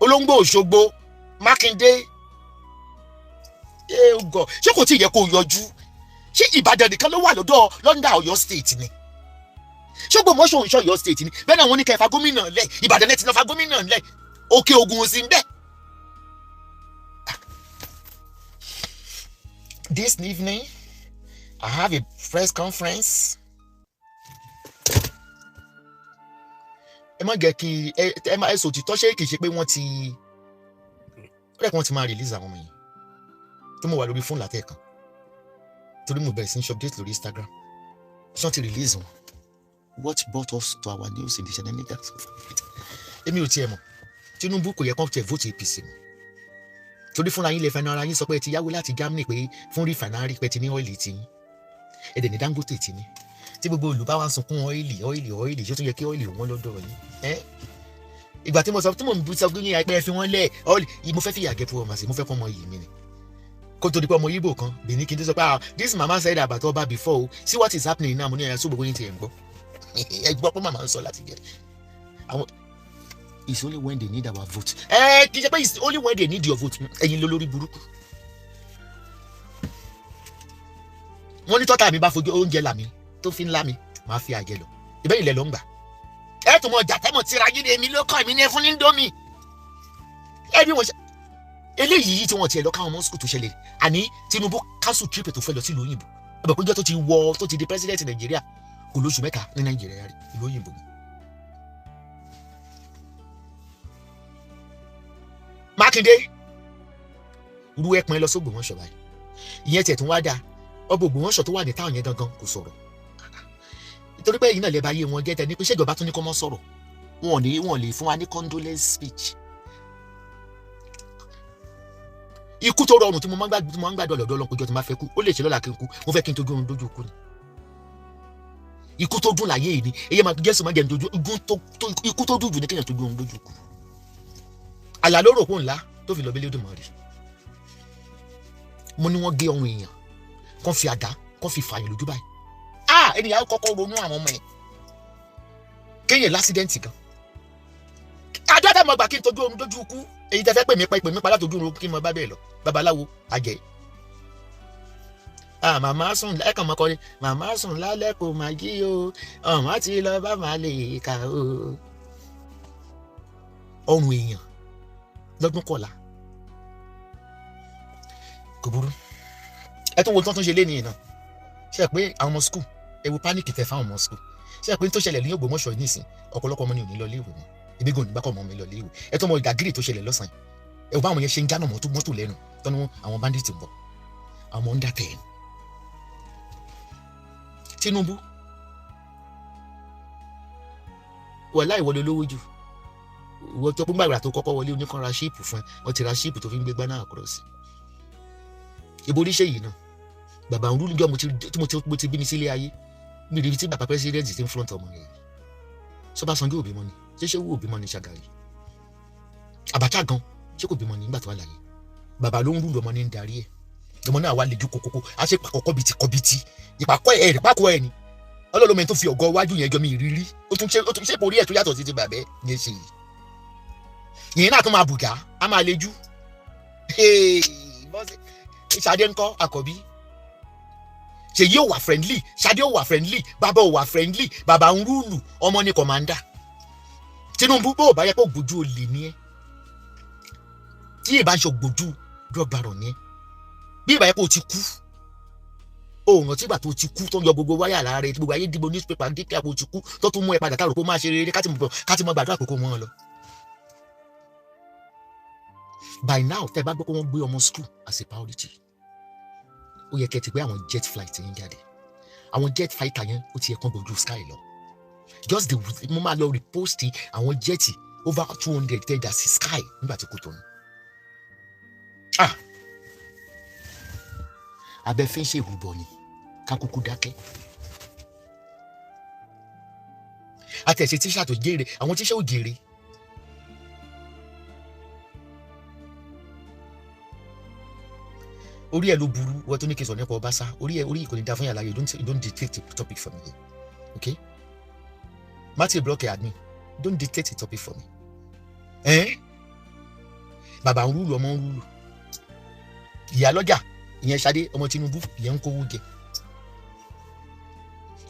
Olóńgbò Òṣogbo, Mákindé, ẹ gọ, ṣé kò tí ì yẹ kó yọjú? Ṣé Ìbàdàn nìkan ló wà lọ́dọ̀ London Ọ̀yọ́ State ni? Ṣé Ògbómọ̀ṣọ́ ń ṣe Ọ̀yọ́ State ni? Bẹ́ẹ̀ náà wọ́n ní kẹ́ fa gómìnà lẹ̀, Ìbàdàn lẹ ti lọ fa gómìnà lẹ̀, Òkè Ògùn sí ń bẹ́ẹ̀. This evening, I have a press conference. Ẹ má jẹ́ kí ẹ má ẹ sọ òtítọ́. Ṣé kìí ṣe pé wọ́n ti ó rẹ̀ kí wọ́n ti máa release àwọn ọmọ yìí tó mo wà lórí fóònù látẹ̀kan, torí mo bẹ̀rẹ̀ sí ní ṣe update lórí Instagram? Ṣé wọ́n ti release wọn? What brought us to our news in the shenanigans of it? Èmi ò tiẹ̀ mọ̀. Tinubu kò yẹ kó tiẹ̀ vote APC mọ́, torí fúnra yín lè fẹnu ara yín sọ pé ẹ ti yáwó láti Germany pé fún refinery, pé ti ní oil ti yín, ẹ dẹ̀ ní Dangote ti ní. Tí gbogbo olùbá wa ń sunkún oil, oil, oil, ṣé tó yẹ kí oil wọn lọ́dọ̀ yín? Ẹ́ ìgbà tí mo sọ, tí mo ń sọ fún yín pé ẹ fi wọ́n lẹ̀ oil, mo fẹ́ fìyà gẹ fún ọmọ sí, mo fẹ́ kọ́ ọmọ yìí mi ni, kó tó di pé ọmọ Yíbò kan Benin kí n tó sọ pé, "Ah, this mama said about ọba before o, see what is happening now." Mo ní ẹ̀yà sọ gbogbo yín ti ẹ̀ ń gbọ́, ẹ gbọ́ pé màmá ń sọ láti jẹ àwọn. It's only when they need our vote. Ẹ kì í ṣe pé it's only when they need your vote. Ẹ̀yin ló lórí burúkú. Wọ́n ní tọ́ta mi bá fojú oúnjẹ là mí tó fi ń lá mi, màá fi àjẹ lọ. Ìbẹ́ ilẹ̀ ló ń gbà. Ẹ tún mọ jà tẹ́mọ̀ tíra yín ni èmi ló kọ́, èmi ní ẹ fún ní ndómì. Ẹ bí wọ́n ṣe eléyìí tí wọ́n tiẹ̀ lọ káwọn ọmọ school tó ṣẹlẹ̀. Àní Tinubu cancel trip tó fẹ́ lọ sílùú òyìnbó. Ẹ bẹ̀ péjọ tó ti wọ, tó ti di president Nàìjíríà, kò lóṣù 3 ní Nàìjíríà rí, ìlú òyìnbó ni. Mákindé ru ẹpọn lọ sógbòmọ̀ṣọ́ báyìí. Ìyẹn tiẹ̀ tún wá dáa. Ọba Ògbómọ̀ṣọ́ tó wà ní táwọn yẹn gangan kò sọ̀rọ̀, nítorí pé ẹ̀yin náà lè bá yé wọn jẹ́ tẹ ní pé ṣèjọba tún ní kọ́ mọ́ sọ̀rọ̀. Wọn ò ní wọn lè fún wa ní condolence speech. Ikú tó rọrùn tí mo máa ń gbàdúrà lọ́dọ̀ Ọlọ́run péjọ tí mo bá fẹ́ kú, ó lè ṣe lọ́la kí n kú, mo fẹ́ kí n tójú oorun dójú kú ni. Ikú tó dùn láyé yìí ni èyí máa Jésù máa jẹ́ ní dojú ikú tó dùn jù ní kéèyàn tójú oorun dójú kú. Àlà ló rò pò ńlá. Tó fi lọ bí Elédùmarè. Mo ní wọ́n gé ọrùn èèyàn, kàn fi àdá, kàn fi fààyàn lójú báyìí. Ah, ènìyàn kọ́kọ́ ronú àwọn ọmọ ẹ̀. Kéèyàn lásìdẹ́ǹtì gan. Àjọ tẹ́ mọ̀ gbà kí n tọ́jú oorun dójú ikú. Èyí tẹ́ fẹ́ pè mí pa ìpè mí pa látọjú oorun kí n mọ bá bẹ́ẹ̀ lọ. Babaláwo àjẹ́. Ah, màmá sùn lẹ́kàn mọ́ kọrin. Màmá sùn lálẹ́ kò má jí o. Ọmọ ti lọ bá màá lè kà o. Ọrùn èèyàn lọ́dún kọ̀la. Kò burú. Ẹ tún wo tán tún ṣe léni náà. Ṣé ẹ pé àwọn ọmọ skul ẹ wo pánìkì tẹ fáwọn ọmọ skul. Ṣé ẹ pé tó ṣẹlẹ̀ ní Ògbómọ̀ṣọ́ nísìn ọ̀pọ̀lọpọ̀ ọmọ ni ò ní lọ léèwé mọ́. Ebi gò ní bá kọ́ ọmọ mi lọ léèwé. Ẹ tún mọ ìdàgìrì tó ṣẹlẹ̀ lọ́sàn-án. Ẹ wo báwọn yẹn ṣe ń jánà mọ́tò lẹ́nu tọ́nu àwọn bandits ń bọ̀. Àwọn ọmọ ń dà tẹ̀. Tinubu wàláhì ìwọ ló lówó jù. Ìwọ tó pín gbàgbà tó kọ́kọ́ wọlé oníkan ra ṣíìpù fún ẹ, wọ́n ti ra ṣíìpù tó fi ń gbé gbaná across. Ibo oníṣẹ́ yìí náà bàbá ń rú níjọ́ tí mo ti bí mi sílé ayé mi rí ibi tí bàbá pẹ́sidẹ́ǹtì ti ń front ọmọ rẹ̀. Sọ́bàṣánjọ́ òbí mọ́ ni, ṣé wù òbí mọ́ ni Ṣàgàrí? Abacha gan ṣé kò bímọ nígbà tó wà láyé? Bàbá ló ń rúlu ọmọ ní ń darí ẹ̀. Ọmọ náà wà lójú kokoko, a ṣe pàkọ́ kọ́bìtì kọ́bìtì ìpàkọ́ ẹ̀ rẹ̀ pàkọ́ ẹ̀ ni. Ọlọ́lọ́mọ tó fi ọ̀gọ́ wájú yẹn jọ mi ìrírí. Ó tún ṣe orí ẹ̀ tó yàtọ̀ sí ti bàbá ẹ̀ yẹn ṣe yìí. Ìyẹn náà tún máa bùgá, á máa lejú. Ṣadé ńkọ́ àkọ́bí. Ṣèyí ò wà friendly, Ṣadé ò wà friendly, bàbá ò wà friendly, bàbá ń rúùlù, ọmọ ní kọ̀mándà. Tinubu bó o bá yẹ kó gbójú olè ní ẹ. Tí ìbá ń ṣe gbójú drug baron ní ẹ. Bí ìbá yẹ kó o ti kú. O rántí ìgbà tó ti kú tó ń yọ gbogbo wáyà lára rẹ tí gbogbo ayé dìbò newspaper díkẹ́ àpò ti kú tó tún mú ẹ padà táwọn òpó máa ṣe rere ká ti mọ gbàdúrà àkókò wọn lọ. By now tẹ́ bá gbọ́ pé wọ́n gbé ọmọ school as a priority, ó yẹ kẹ́ ti gbé àwọn jet flight yẹn jáde. Àwọn jet fighter yẹn ó ti yẹ kán gbójú sky lọ. Just the mo máa lọ repost àwọn jet over 200 tẹ́ dà sí sky nígbà tí kò tó ní. Ah, abẹ́fẹ́ ṣe ìrúbọ ni ká kúkú dákẹ́. Àtẹ̀sí tíṣà tó jèrè, àwọn tíṣà ò jèrè. Orí ẹ ló burú, wọ́n tó ní kí n sọ nípa Ọbaṣá. Orí ẹ orí kò ní da fún yàrá. You don't dictate the topic for me here, okay? Matthew block admin, don't dictate the topic for me. Bàbá ń rúlu, ọmọ ń rúlu. Ìyá lọ́jà ìyẹn Ṣadé ọmọ Tinubu ìyẹn ń kówó jẹ.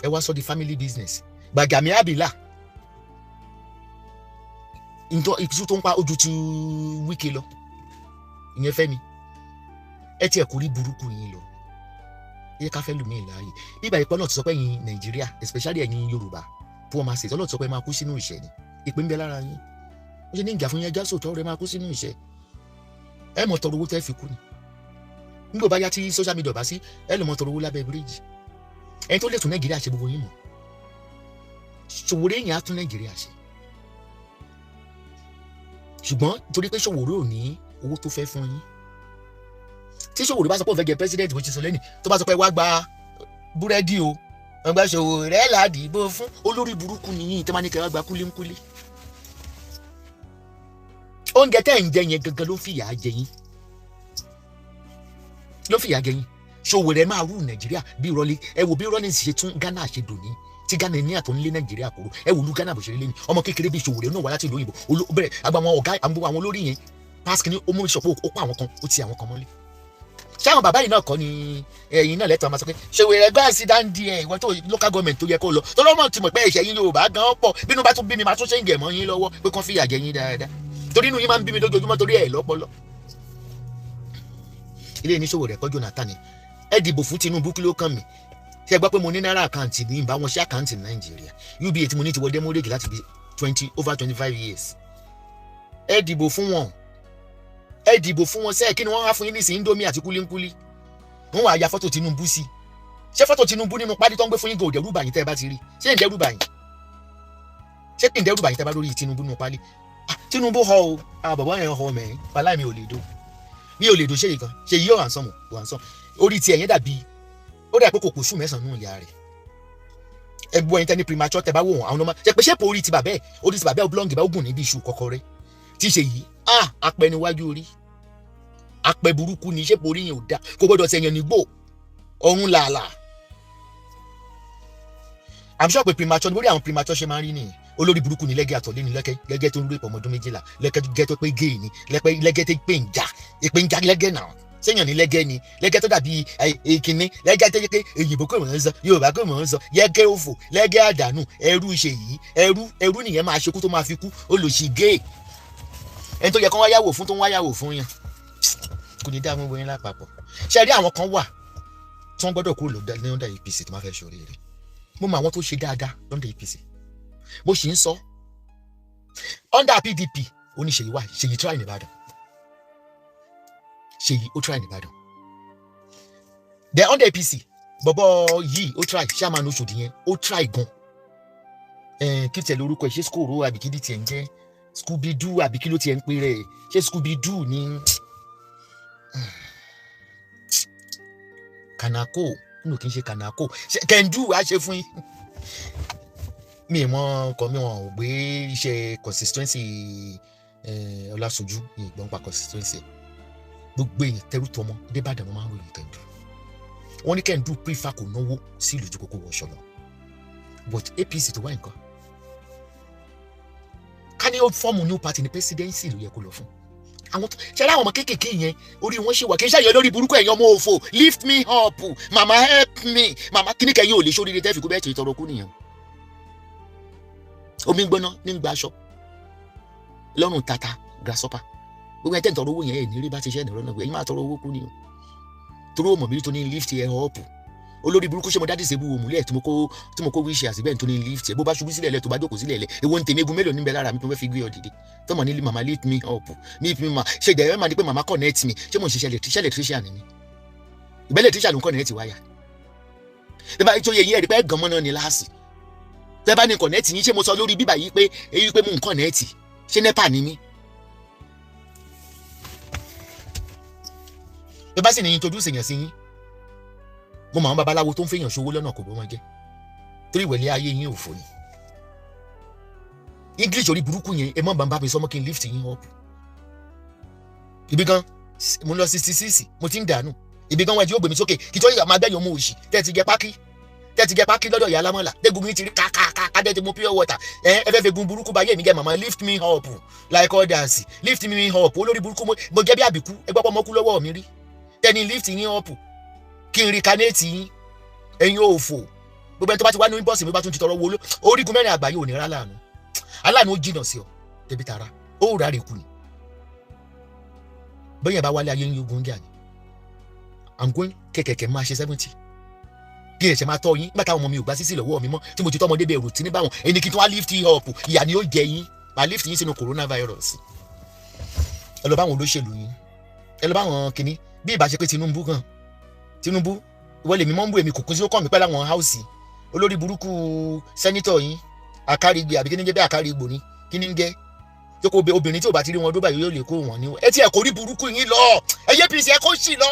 Ẹ wá sọ di family business. Gbàgàmí àbílà ntọ́ ìtú tó ń pa ojú ti Wike lọ, ìyẹn Fẹ́mi. Ẹ tiẹ̀ kò rí burúkú yín lọ. Ẹ ká fẹ́ lù mí láàyè. Bíbá ìpọ́n náà ti sọ pé ẹ̀yin Nàìjíríà, especially ẹ̀yin Yorùbá poor masses, ọlọ́run ti sọ pé ẹ máa kú sínú ìṣẹ́ ni. Ìpín ń bẹ lára yín. Ó ṣe ní ìjà fún yín, ẹja sòtọ́ rẹ máa kú sínú ìṣẹ́. Ẹ mọ̀ tọrọ owó tẹ́ fi kú ni. Nígbà bá yá tí social media bá sí, ẹ lè mọ̀ tọrọ owó lábẹ́ bíríìjì. Ẹni tó lè tún Nàìjíríà ṣe gbogbo yín mọ̀. Ṣòwòrè yẹn á tún Nàìjíríà ṣe. Ṣùgbọ́n torí pé Ṣòwòrè ò ní owó tó fẹ́ fún yín. Tí Ṣòwòrè bá sọ pé òun fẹ́ jẹ president bó ti sọ lẹ́nìí, tó bá sọ pé wá gba búrẹ́dì o, wọ́n gba Ṣòwòrè ládìbò fún olórí burúkú nìyí tó máa ní kẹ́ wá gba kúlíkúlí. Oúnjẹ tẹ́ ẹ̀ ń jẹ yẹn gangan ló ń fìyà jẹ yín. Ló fìyà jẹ yín. Ṣòwòrè máa rú Nàìjíríà bí rọlí. Ẹ wo bí rọlí ṣe tún Ghana ṣe dòní. Tí Ghana ní àtọ̀ nílé Nàìjíríà kúrò. Ẹ wò lú Ghana bó ṣe lé ní. Ọmọ kékeré bíi Ṣòwòrè náà wá láti ìlú òyìnbó. Bẹ̀rẹ̀ àgbà àwọn ọ̀gá àwọn olórí yẹn. Pásítì ni ó mú ìṣọ̀pọ̀ ó pa àwọn kan, ó ti àwọn kan mọ́lé. Ṣé àwọn bàbá yìí náà kọ́ ni ẹ̀yin náà lẹ́tọ̀ọ́ máa sọ pé Ṣòwòrè gbá sí dáńdí ẹ̀ ìwọ tó local government tó yẹ kó lọ. Tọ́lọ́mọ̀ ti mọ̀ pé ẹ̀ṣẹ̀ yín Yorùbá gan pọ̀. Bínú bá tún bí mi máa tún ṣe ń gẹ̀ mọ́ yín lọ́wọ́ pé kán fìyà jẹ yín dáadáa. Torí inú yín máa ń bí mi lójoojúmọ́ torí ẹ̀ lọ́pọlọ. Ilé ìníṣòwò rẹ̀ kọ́ Jonathan ni. Ẹ dìbò fún Tinubu kí ló kàn mí? Ṣé ẹ gbọ́ pé mo ní náírà àkáǹtì ní ìbá wọn ṣe àkáǹtì Nàìjíríà? UBA tí mo ní ti wọ demurrage láti bí over 25 years. Ẹ dìbò fún wọn. Ẹ dìbò fún wọn sẹ́ẹ̀ kí ni wọ́n á fún yín nísìnyí Indomie àti kúlíkúlí. Wọ́n wàá ya fọ́tò Tinubu sí. Ṣé fọ́tò Tinubu nínú pálí tó ń gbé fún yín gan ò dẹ́rù bà yín tẹ́ ẹ bá ti rí? Ṣé ń dẹ́rù bà yín? Ṣé kì í dẹ́rù bà yín tẹ́ ẹ bá lórí Tinubu nínú pálí? Tinubu họ o, àwọn bàbá yẹn họ mẹ́rin, wàláì mi ò lè do. Mi ò lè do ṣé yìí kan, ṣe yí ò hàn sọ̀mù, ò hàn sọ̀mù. Orí ti ẹ̀yìn dàbí ó dà pé kò kò sùn mẹ́sàn-án nù ìyá rẹ̀. Ẹ bu ẹyin tẹ́ ní premature tẹ́ bá wò wọ́n àwọn ọmọ ṣe pé ṣé orí ti bàbẹ́ orí ti bàbẹ́ oblong bá ogun níbi iṣu kọ́kọ́rẹ́ tí ṣe yìí ah apẹniwájú orí. Apẹ burúkú ni, ṣé borí yẹn ò da? Kò gbọ́dọ̀ sẹ̀yàn nígbò ọ̀run làálàá. I'm sure pé premature lórí àwọn premature ṣe máa ń rí nìyẹn. Olórí burúkú ni lẹ́gẹ́ àtọ̀lé ni lẹ́kẹ́, lẹ́gẹ́ tó ń rape ọmọ ọdún 12, lẹ́gẹ́ tó pé gay ni lẹ́gẹ́ tó pé ń jà, èpè ń jà lẹ́gẹ́ náà. Sẹ́yìn ní lẹ́gẹ́ ni lẹ́gẹ́ tó dàbí ìkíní lẹ́gẹ́ tó yẹ pé èyìnbó kò mọ̀ ń sọ, Yorùbá kò mọ̀ ń sọ, yẹ́gẹ́ òfò, lẹ́gẹ́ àdánù, ẹrú ṣe yìí, ẹrú ẹrú nìyẹn máa ṣekú tó máa fi kú, olùsí gay. Ẹni tó yẹ kó wáyàwó fún tó ń wáyàwó fún yẹn kò ní dá mú bóyin lápapọ̀. Ṣe rí àwọn kan wà tí wọ́n gbọ́dọ̀ kúrò lọ́dà APC tó máa fẹ́ ṣoríire. Mo mọ àwọn tó ṣe dáadáa lọ́dà APC, mo sì ń sọ under PDP ó ní Ṣèyí wà. Ṣèyí try ní Ìbàdàn, Ṣèyí ó try ní Ìbàdàn. Then under APC, bọ̀bọ̀ yìí ó try, chairman Oṣòdì yẹn ó try gan. Kí tiẹ̀ lórúkọ ẹ̀, ṣé skoro àbí kí ni tiẹ̀ ń jẹ́, Scooby Doo àbí kí ló tiẹ̀ ń pè rẹ̀, ṣé Scooby Doo ni Kanako? Nínú kì í ṣe Kanako, Kendu á ṣe fún yín. Mi mọ ọkọ mi, wọn ò gbé iṣẹ́ consistency Ọlásójú ní ìgbọ́n pa consistency. Gbogbo èèyàn tẹrú tọmọ débàdàn wọn máa ń ròyìn Kendu. Wọn ní Kendu prefer kò náwó sí ìlú ju kókó wọṣọ lọ, but APC tó wá nǹkan ká ní ó fọ́ọ̀mù new party ní presidency ló yẹ kó lọ fún. Àwọn tó ṣe láwọn ọmọ kéékèèké yẹn orí wọn ṣe wà kí n ṣàyẹ lórí burúkú. Ẹ̀yin ọmọ òfò, lift me up, mama help me, mama kíníkẹ́ yín ò lè ṣoríire tẹ́ fi kú bẹ́ẹ̀ tó ìtọrọ kú nìyẹn. Omi gbóná ní gba aṣọ lọ́rùn tata grasshopper. Gbogbo ẹ̀ tẹ́ ń tọrọ owó yẹn, ẹ̀ ní rí bá ti ṣe ẹ̀ nìrọ̀ náà, ẹ̀yin máa tọrọ owó kú ni o. Torí òmò mi tó ní lift ẹ̀ up, olórí burúkú, ṣé mo dá dìsẹ́bù òmùlẹ̀ tí mo kó wíṣẹ́ àti bẹ́ẹ̀ tó ní lift ẹ̀? Bó bá ṣubú sílẹ̀ lẹ̀, tó bá jókòó sílẹ̀ lẹ̀, èwo ń tèmi? Egun mélòó níbẹ̀ lára mi tó fẹ́ fi gbé ọ dìde? Tọmọ ní mama lift me up, lift me ma ṣe ìdẹ̀rẹ́ máa ní pé mama connect me. Ṣé mo ń ṣiṣẹ́ electrician ni mi? Ìbẹ́ electrician ló ń connect wáyà. Tẹ́ bá tó yẹ yín, ẹ̀rí pé gan mọ́ náà ní láàsì. Tẹ́ bá ní connect yín, ṣé mo sọ lórí bíbà yìí pé èyí pé mo ń connect? Ṣé NEPA ni mí? Tẹ́ bá sì ní introduce èèyàn sí yín, mo mọ àwọn babaláwo tó ń fẹ́yàn ṣòwò lọ́nà kò bọ́ wọn jẹ́, torí ìwẹ̀lẹ̀ ayé yín ò fò ní. English orí burúkú yẹn, ẹ mọ̀ bàbá mi sọmọ kí n lift yín up. Ibi gan mo lọ 66, mo ti ń dànù. Ibi gan wọn ti yóò gbé mi sókè kí tó yà máa gbẹ̀yìn ọmọ òṣì. Tẹ́ ti jẹ pákí, tẹ́ ti jẹ pákí lọ́dọ̀ ìyá alámọ̀là, dégun mi ti rí kàkàkà, dẹ́ ti mu pure water. Ẹ ẹ fẹ́ fi gun burúkú bá yé mi jẹ́. Màmá lift me up like others, lift me up. Olórí burúkú, mo jẹ́ bí àbíkú, ẹ gbọ́ pọ́ mọ́kú lọ́wọ́ mi rí. Tẹ́ni lift yín up kí n rí kanéètì yín, ẹ̀yin òfò. Gbogbo ẹni tó bá ti wá ní bọ́ọ̀sì mi bá tún ti tọrọ wo orígun mẹ́rin àgbáyé ò ní rà láàánú, aláàánú ó jìnnà sí ọ tẹbi tara, ó rà rè kù ni. Bẹ́ẹ̀ bá wálé ayé ń yogun jà ni. I'm going kẹ̀kẹ̀kẹ̀ máa ṣe 70 kí ẹ̀ṣẹ̀ máa tọ́ yín nígbà táwọn ọmọ mi ò gbá sísì lọ́wọ́ mi mọ́, tí mo ti tọ́ ọmọdé bẹ́ẹ̀ rò tí ní báwọn ẹni kí n tó wá lift you up. Ìyà ni ó jẹ yín, máa lift yín sínú coronavirus. Ẹ lọ bá àwọn olóṣèlú yín, ẹ lọ bá àwọn kìnní. Bí ìbá ṣe pé Tinubu gan, Tinubu ìwọ lèmi mọ́ ń bú, èmi kò kún sí ó kàn mí pẹ́ láwọn háùsì. Olórí burúkú sẹ́nítọ̀ yín Àkárìgbè àbí kí ni ń jẹ́ bẹ́ẹ̀? Àkárìgbò ni kí ni ń jẹ́ tó kó obìnrin tí ò bá ti rí wọn dóbà yóò lè kó wọn ní. Ẹ tí ẹ kò rí burúkú yín lọ, ẹ yé APC, ẹ kó sì lọ,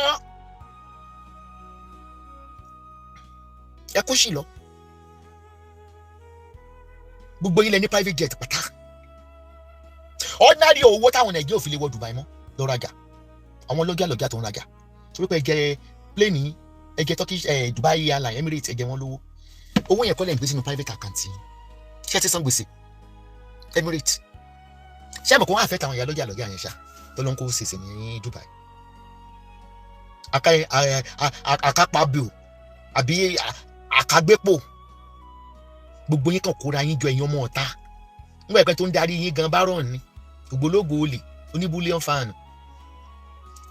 ẹ kó sì lọ. Gbogbo yín lẹ ní private jet pátá. Ordinary owó táwọn Nàìjíríà ò fi lè wọ Dubai mọ́ lọ rajà, àwọn lọ́jà lọ́jà tó ń rajà torí pé ẹ jẹ plane yín, ẹ jẹ Turkish Dubai Airline, Emirates, ẹ jẹ wọn lówó. Owó yẹn kọ́ lẹ́ ń gbé sínú private account yín. Ṣé ti san gbèsè Emirates? Ṣé àmọ̀ kó wọ́n àfẹ́ tàwọn ìyá lọ́jà lọ́jà yẹn ṣá tó ló ń kó ṣèṣe ní Dubai? Àkápàbò àbí àkágbépò, gbogbo yín kàn kóra yín jọ, ẹ̀yin ọmọ ọ̀tá. Nígbà ìpẹ́ tó ń darí yín gan bárọ̀ ni ògbólógbò olè oníbúlíọ̀n fáànù.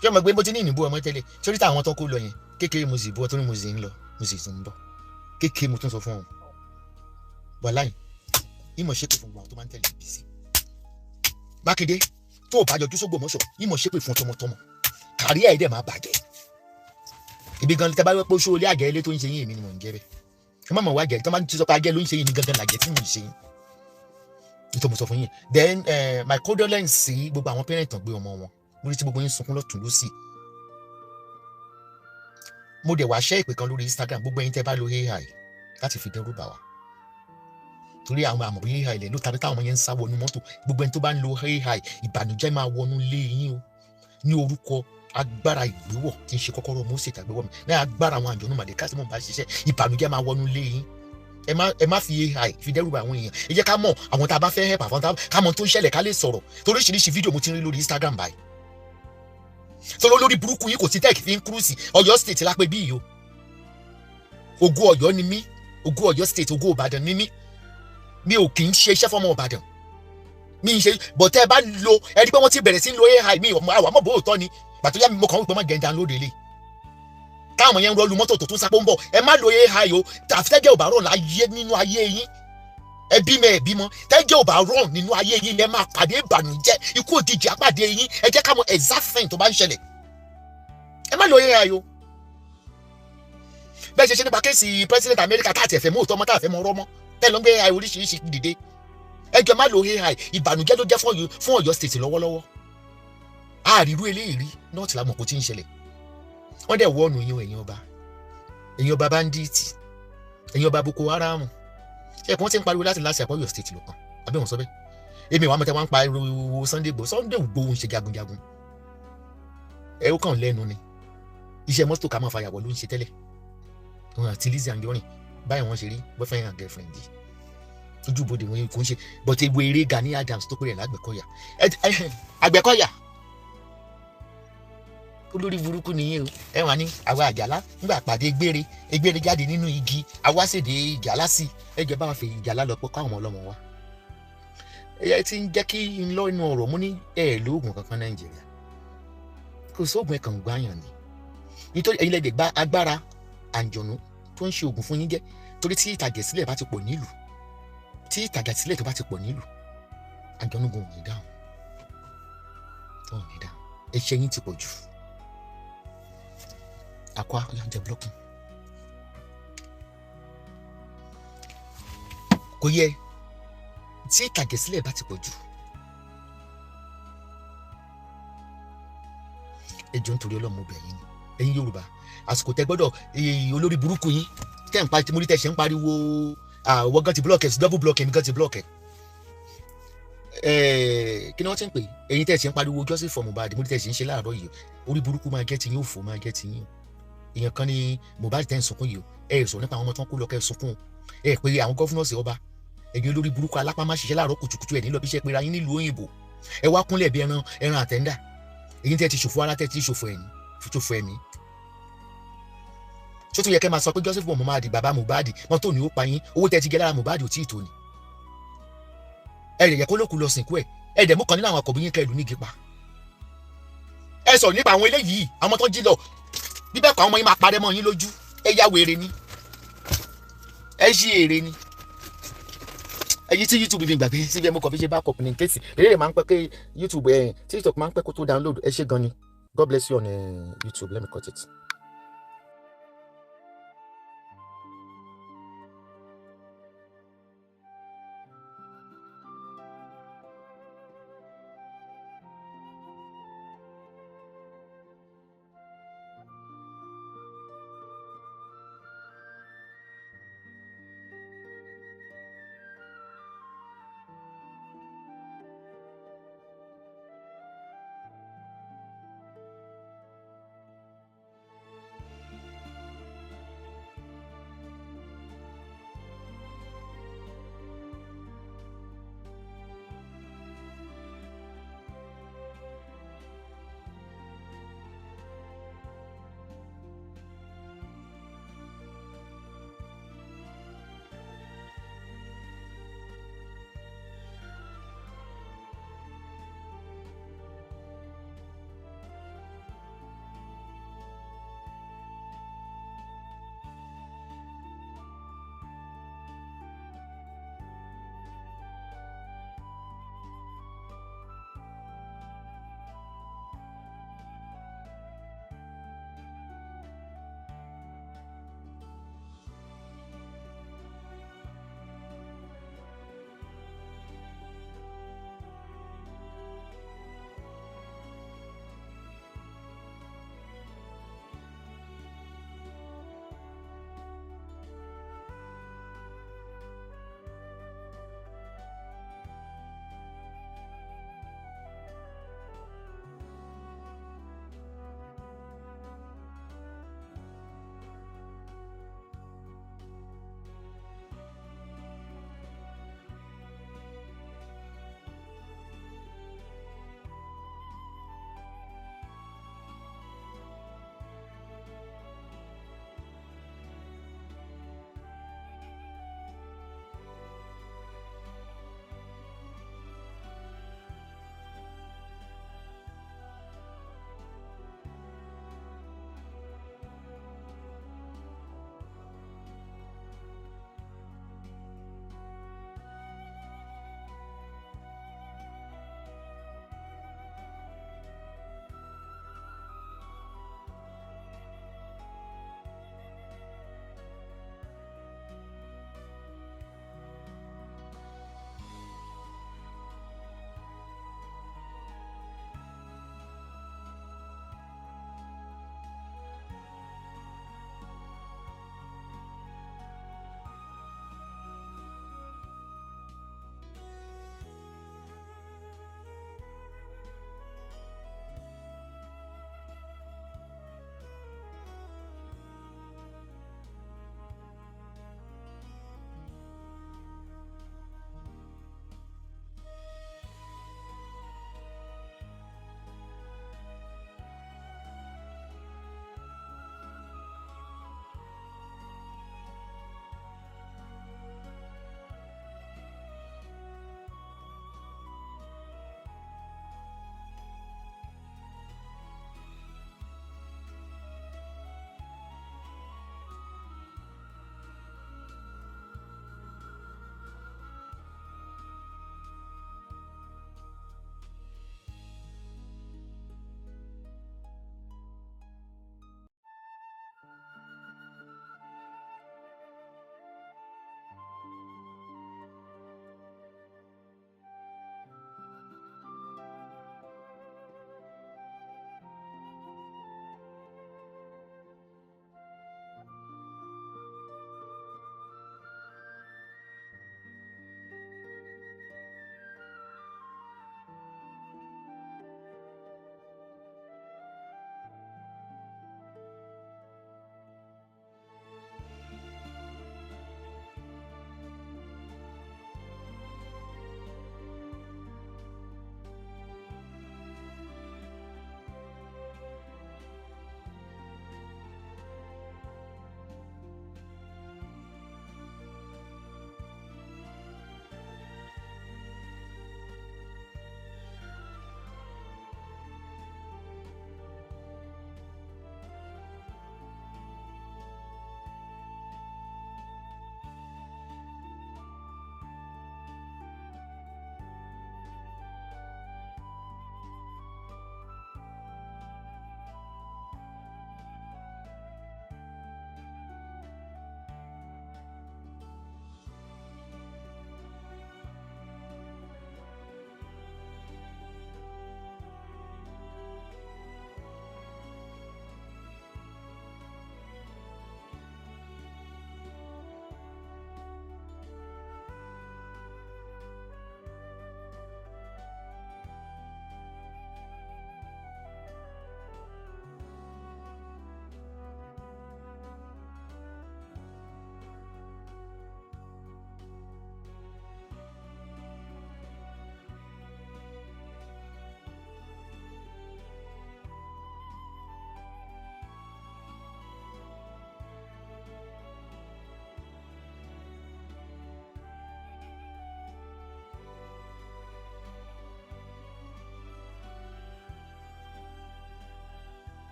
Ṣé ọmọ gbé bó ti ní ìnìbó ọmọ tẹ́lẹ̀ sórí táwọn tó kó lọ yẹn kékeré? Mo sì bọ́ torí mo sì ń lọ, mo sì tún ń bọ̀ kékeré. Mo tún sọ fún ọ wàláì, ìmọ̀ ṣépè fún gbogbo àwọn tó máa ń tẹ̀lé APC. Mákindé, tó o bá yọjú sógbòmọ̀ṣọ́, ìmọ̀ ṣépè fún tọmọtọmọ, kárí ẹ̀ dẹ̀ máa bàjẹ́. Ibi gan tẹ bá wẹ́ pé oṣù olé àgẹ́ ilé tó ń ṣe yín, èmi ni mò ń jẹ́ bẹ́ẹ̀. Ẹ má mọ̀ wá jẹ́ tó máa ń sọ pé agẹ́ ló ń ṣe yín ní gangan làjẹ́ tí mò ń ṣe yín, nítorí mo sọ fún yín. Then my condolence sí gbogbo àwọn parent tán gbé ọmọ wọn. Mo rí tí gbogbo yín sunkún lọ́tún lọ́sì. Mo dẹ̀ wá ṣẹ́ ìpè kan lórí Instagram, gbogbo ẹ̀yin tẹ́ bá lo AI láti fi dẹ́rù bà wá, torí àwọn àmọ̀ bí AI lẹ̀ ló tàbí táwọn yẹn ń sá wọnú mọ́tò. Gbogbo ẹni tó bá ń lo AI, ìbànújẹ́ máa wọnú lé yín o ní orúkọ Agbára ìgbéwọ̀ tí ń ṣe kọ́kọ́rọ́ Mósè tàgbéwọ̀ mi ní agbára àwọn àjọ̀nú màlẹ́kà tí mò ń bá ṣiṣẹ́, ìbànújẹ́ máa wọnú lé yín. Ẹ má fi AI fi dẹ́rù bà àwọn èèyàn. Ẹ jẹ́ ká mọ̀ àwọn tá a bá fẹ́ help, àwọn tá ká mọ̀ tó ń ṣẹlẹ̀, ká lè sọ̀rọ̀, torí oríṣiríṣi fídíò mo ti ń rí lórí Instagram báyìí. Torí olórí burúkú yìí kò sí tech fi ń cruise Ọ̀yọ́ State lápẹ́ bí yìí o. Ògo Ọ̀yọ́ ni mí, ògo Ọ̀yọ́ State, ògo Ìbàdàn ni mí. Mi ò kì í ṣe iṣẹ́ fọmọ Ìbàdàn mi ń ṣe bọ̀tẹ́. Ẹ bá lo, ẹ rí pé wọ́n ti bẹ̀rẹ̀ sí ń lo AI. Mi àwọn àmọ́ bóòtọ́ ni gbàtọ́ yá mi, mo kàn ń pè má gẹ̀ download eléyìí táwọn yẹn ń rọlù mọ́tò tó tún sápó ń bọ̀. Ẹ má lo AI o. Àfitẹ́jẹ́ ò bá rọ̀ láyé nínú ayé yín, ẹ bímọ, ẹ bímọ, tẹ́jẹ́ ò bá rọ̀ nínú ayé yín, ẹ máa pàdé ìbànújẹ́, ikú òjijì àpàdé yín. Ẹ jẹ́ ká mọ exact thing tó bá ń ṣẹlẹ̀. Ẹ má lo AI o. Bẹ́ẹ̀ ṣe ṣe nípa case president America tá àti ẹ̀fẹ̀ mú òótọ́ mọ́, tá àfẹ́ mọ́ ọ̀rọ̀ mọ́, tẹ́ ló ń gbé AI oríṣiríṣi dìde. Ẹ jọ̀ọ́, má lo AI. Ìbànújẹ́ ló jẹ́ fún Ọ̀yọ́ State lọ́wọ́lọ́wọ́. Àrírú eléyìí rí nọ́ọ̀tì làmọ̀ kó tí ń ṣẹlẹ̀. Wọ́n dẹ̀ wọ́ọ̀nù yín o, ẹ̀yin ọba, ẹ̀yin ọba bandit, ẹ̀yin ọba Boko Haram. Ṣé ẹ̀kọ́ ti ń pariwo láti láti àpọ̀ Ọ̀yọ́ State lọ́kàn àbí wọ́n sọ bẹ́ẹ̀? Èmi wàá mọ̀tẹ́ wọ́n ń pariwo Sunday Igboho. Sunday Igboho ń ṣe jagunjagun, ẹ ó kàn lẹ́nu ni. Iṣẹ́ mọ́tò ká máa fàyàwọ́ ló ń ṣe tẹ́lẹ̀. Wọn àti Lizzy Anjorin báyìí wọ́n ṣe rí boyfriend and girlfriend yìí, ojúbodè wọn kò ń ṣe. But ewu eré Gani Adams tó pè rẹ̀ lágbẹ̀kọ̀yà, Àgbẹ̀kọ̀yà, olórí burúkú nìyẹn o. Ẹ wà ní àwa àjàlá nígbà pàdé gbére egbére jáde nínú igi, àwa ṣèdè ìjàlá sí. Ẹ jẹ́ bá wa fi ìjàlá lọ pé káwọn ọlọ́mọ wa. Ẹ ti ń jẹ́ kí n lọ inú ọ̀rọ̀ mú ní ẹ lóògùn kankan Nàìjíríà, kò sóògùn, ẹ kàn gbáyàn ni. Nítorí ẹ̀yin lẹ́dẹ̀ gba agbára àǹjọ̀nú tó ń ṣe oògùn fún yín jẹ́. Torí tí ìtàjẹ̀sílẹ̀ bá ti pọ̀ nílùú, tí ìtàjẹ̀sílẹ̀ tó bá ti pọ̀ nílùú, àǹjọ̀nú gan ò ní dáhùn, tó ò ní dáhùn. Ẹ̀ṣẹ̀ yín ti pọ̀ jù. Akwa ọ̀yà jẹ blocking kò yẹ. Tí ìtàjẹ̀sílẹ̀ bá ti pọ̀ jù, ẹ jọ̀ọ́, nítorí Ọlọ́run, mo bẹ̀ yín ni. Ẹ̀yin Yorùbá, àsìkò tẹ gbọ́dọ̀ olórí burúkú yín tẹ́ ń pa tí mo rí tẹ́ ṣe ń pariwo àwọn gan ti block ẹ̀, double block ẹ̀, gan ti block ẹ̀. Kí ni wọ́n ti ń pè? Ẹ̀yin tẹ́ ṣe ń pariwo justice for Mohbad, mo rí tẹ́ ṣe ń ṣe láàárọ̀ yìí. Orí burúkú máa jẹ́ ti yín, òfò máa jẹ́ ti yín. Èèyàn kan ní Mohbad tẹ́ ń sunkún yìí o. Ẹ sọ nípa àwọn ọmọ tó ń kú lọ kẹ́ ẹ sunkún. Ẹ pé àwọn governors, ọba, ẹ̀yin olórí burúkú alápámá ṣiṣẹ́ láàárọ̀ kùtùkùtù, ẹ̀ nílò bí iṣẹ́ pera yín nílùú òyìnbó. Ẹ wá kúnlẹ̀ bí ẹran ẹran àtẹ́ńdà. Èyí tẹ́ ti ṣòfò ara, tẹ́ ti ṣòfò ẹ̀yìn, ṣòfò ẹ̀mí, ṣó tún yẹ kẹ́ máa sọ pé Joseph Mohbad, bàbá Mohbad, mọ́tò ní ó pa yín? Owó tẹ́ ti gẹ lára Mohbad ò tí ì tó ni. Ẹ rẹ̀ yẹ kó lókun lọ sìnkú ẹ̀. Ẹ dẹ̀ mú kan nínú àwọn àkọ́bí yín kẹ́ ìlú nígi pa. Ẹ sọ̀rọ̀ nípa àwọn eléyìí, àwọn tó ń jí lọ. Bíbẹ̀ kọ́, àwọn ọmọ yín máa parẹ́ mọ́ yín lójú. Ẹ yá wèrè ni, ẹ ṣí èrè ni. Ẹyí tí YouTube fi gbàgbé síbi ẹ, mo kàn fi ṣe backup ní kéèsì eré máa ń pẹ́ pé YouTube ẹ̀, TikTok máa ń pẹ́ kó tó download. Ẹ ṣé gan ni. God bless you on YouTube. Let me cut it.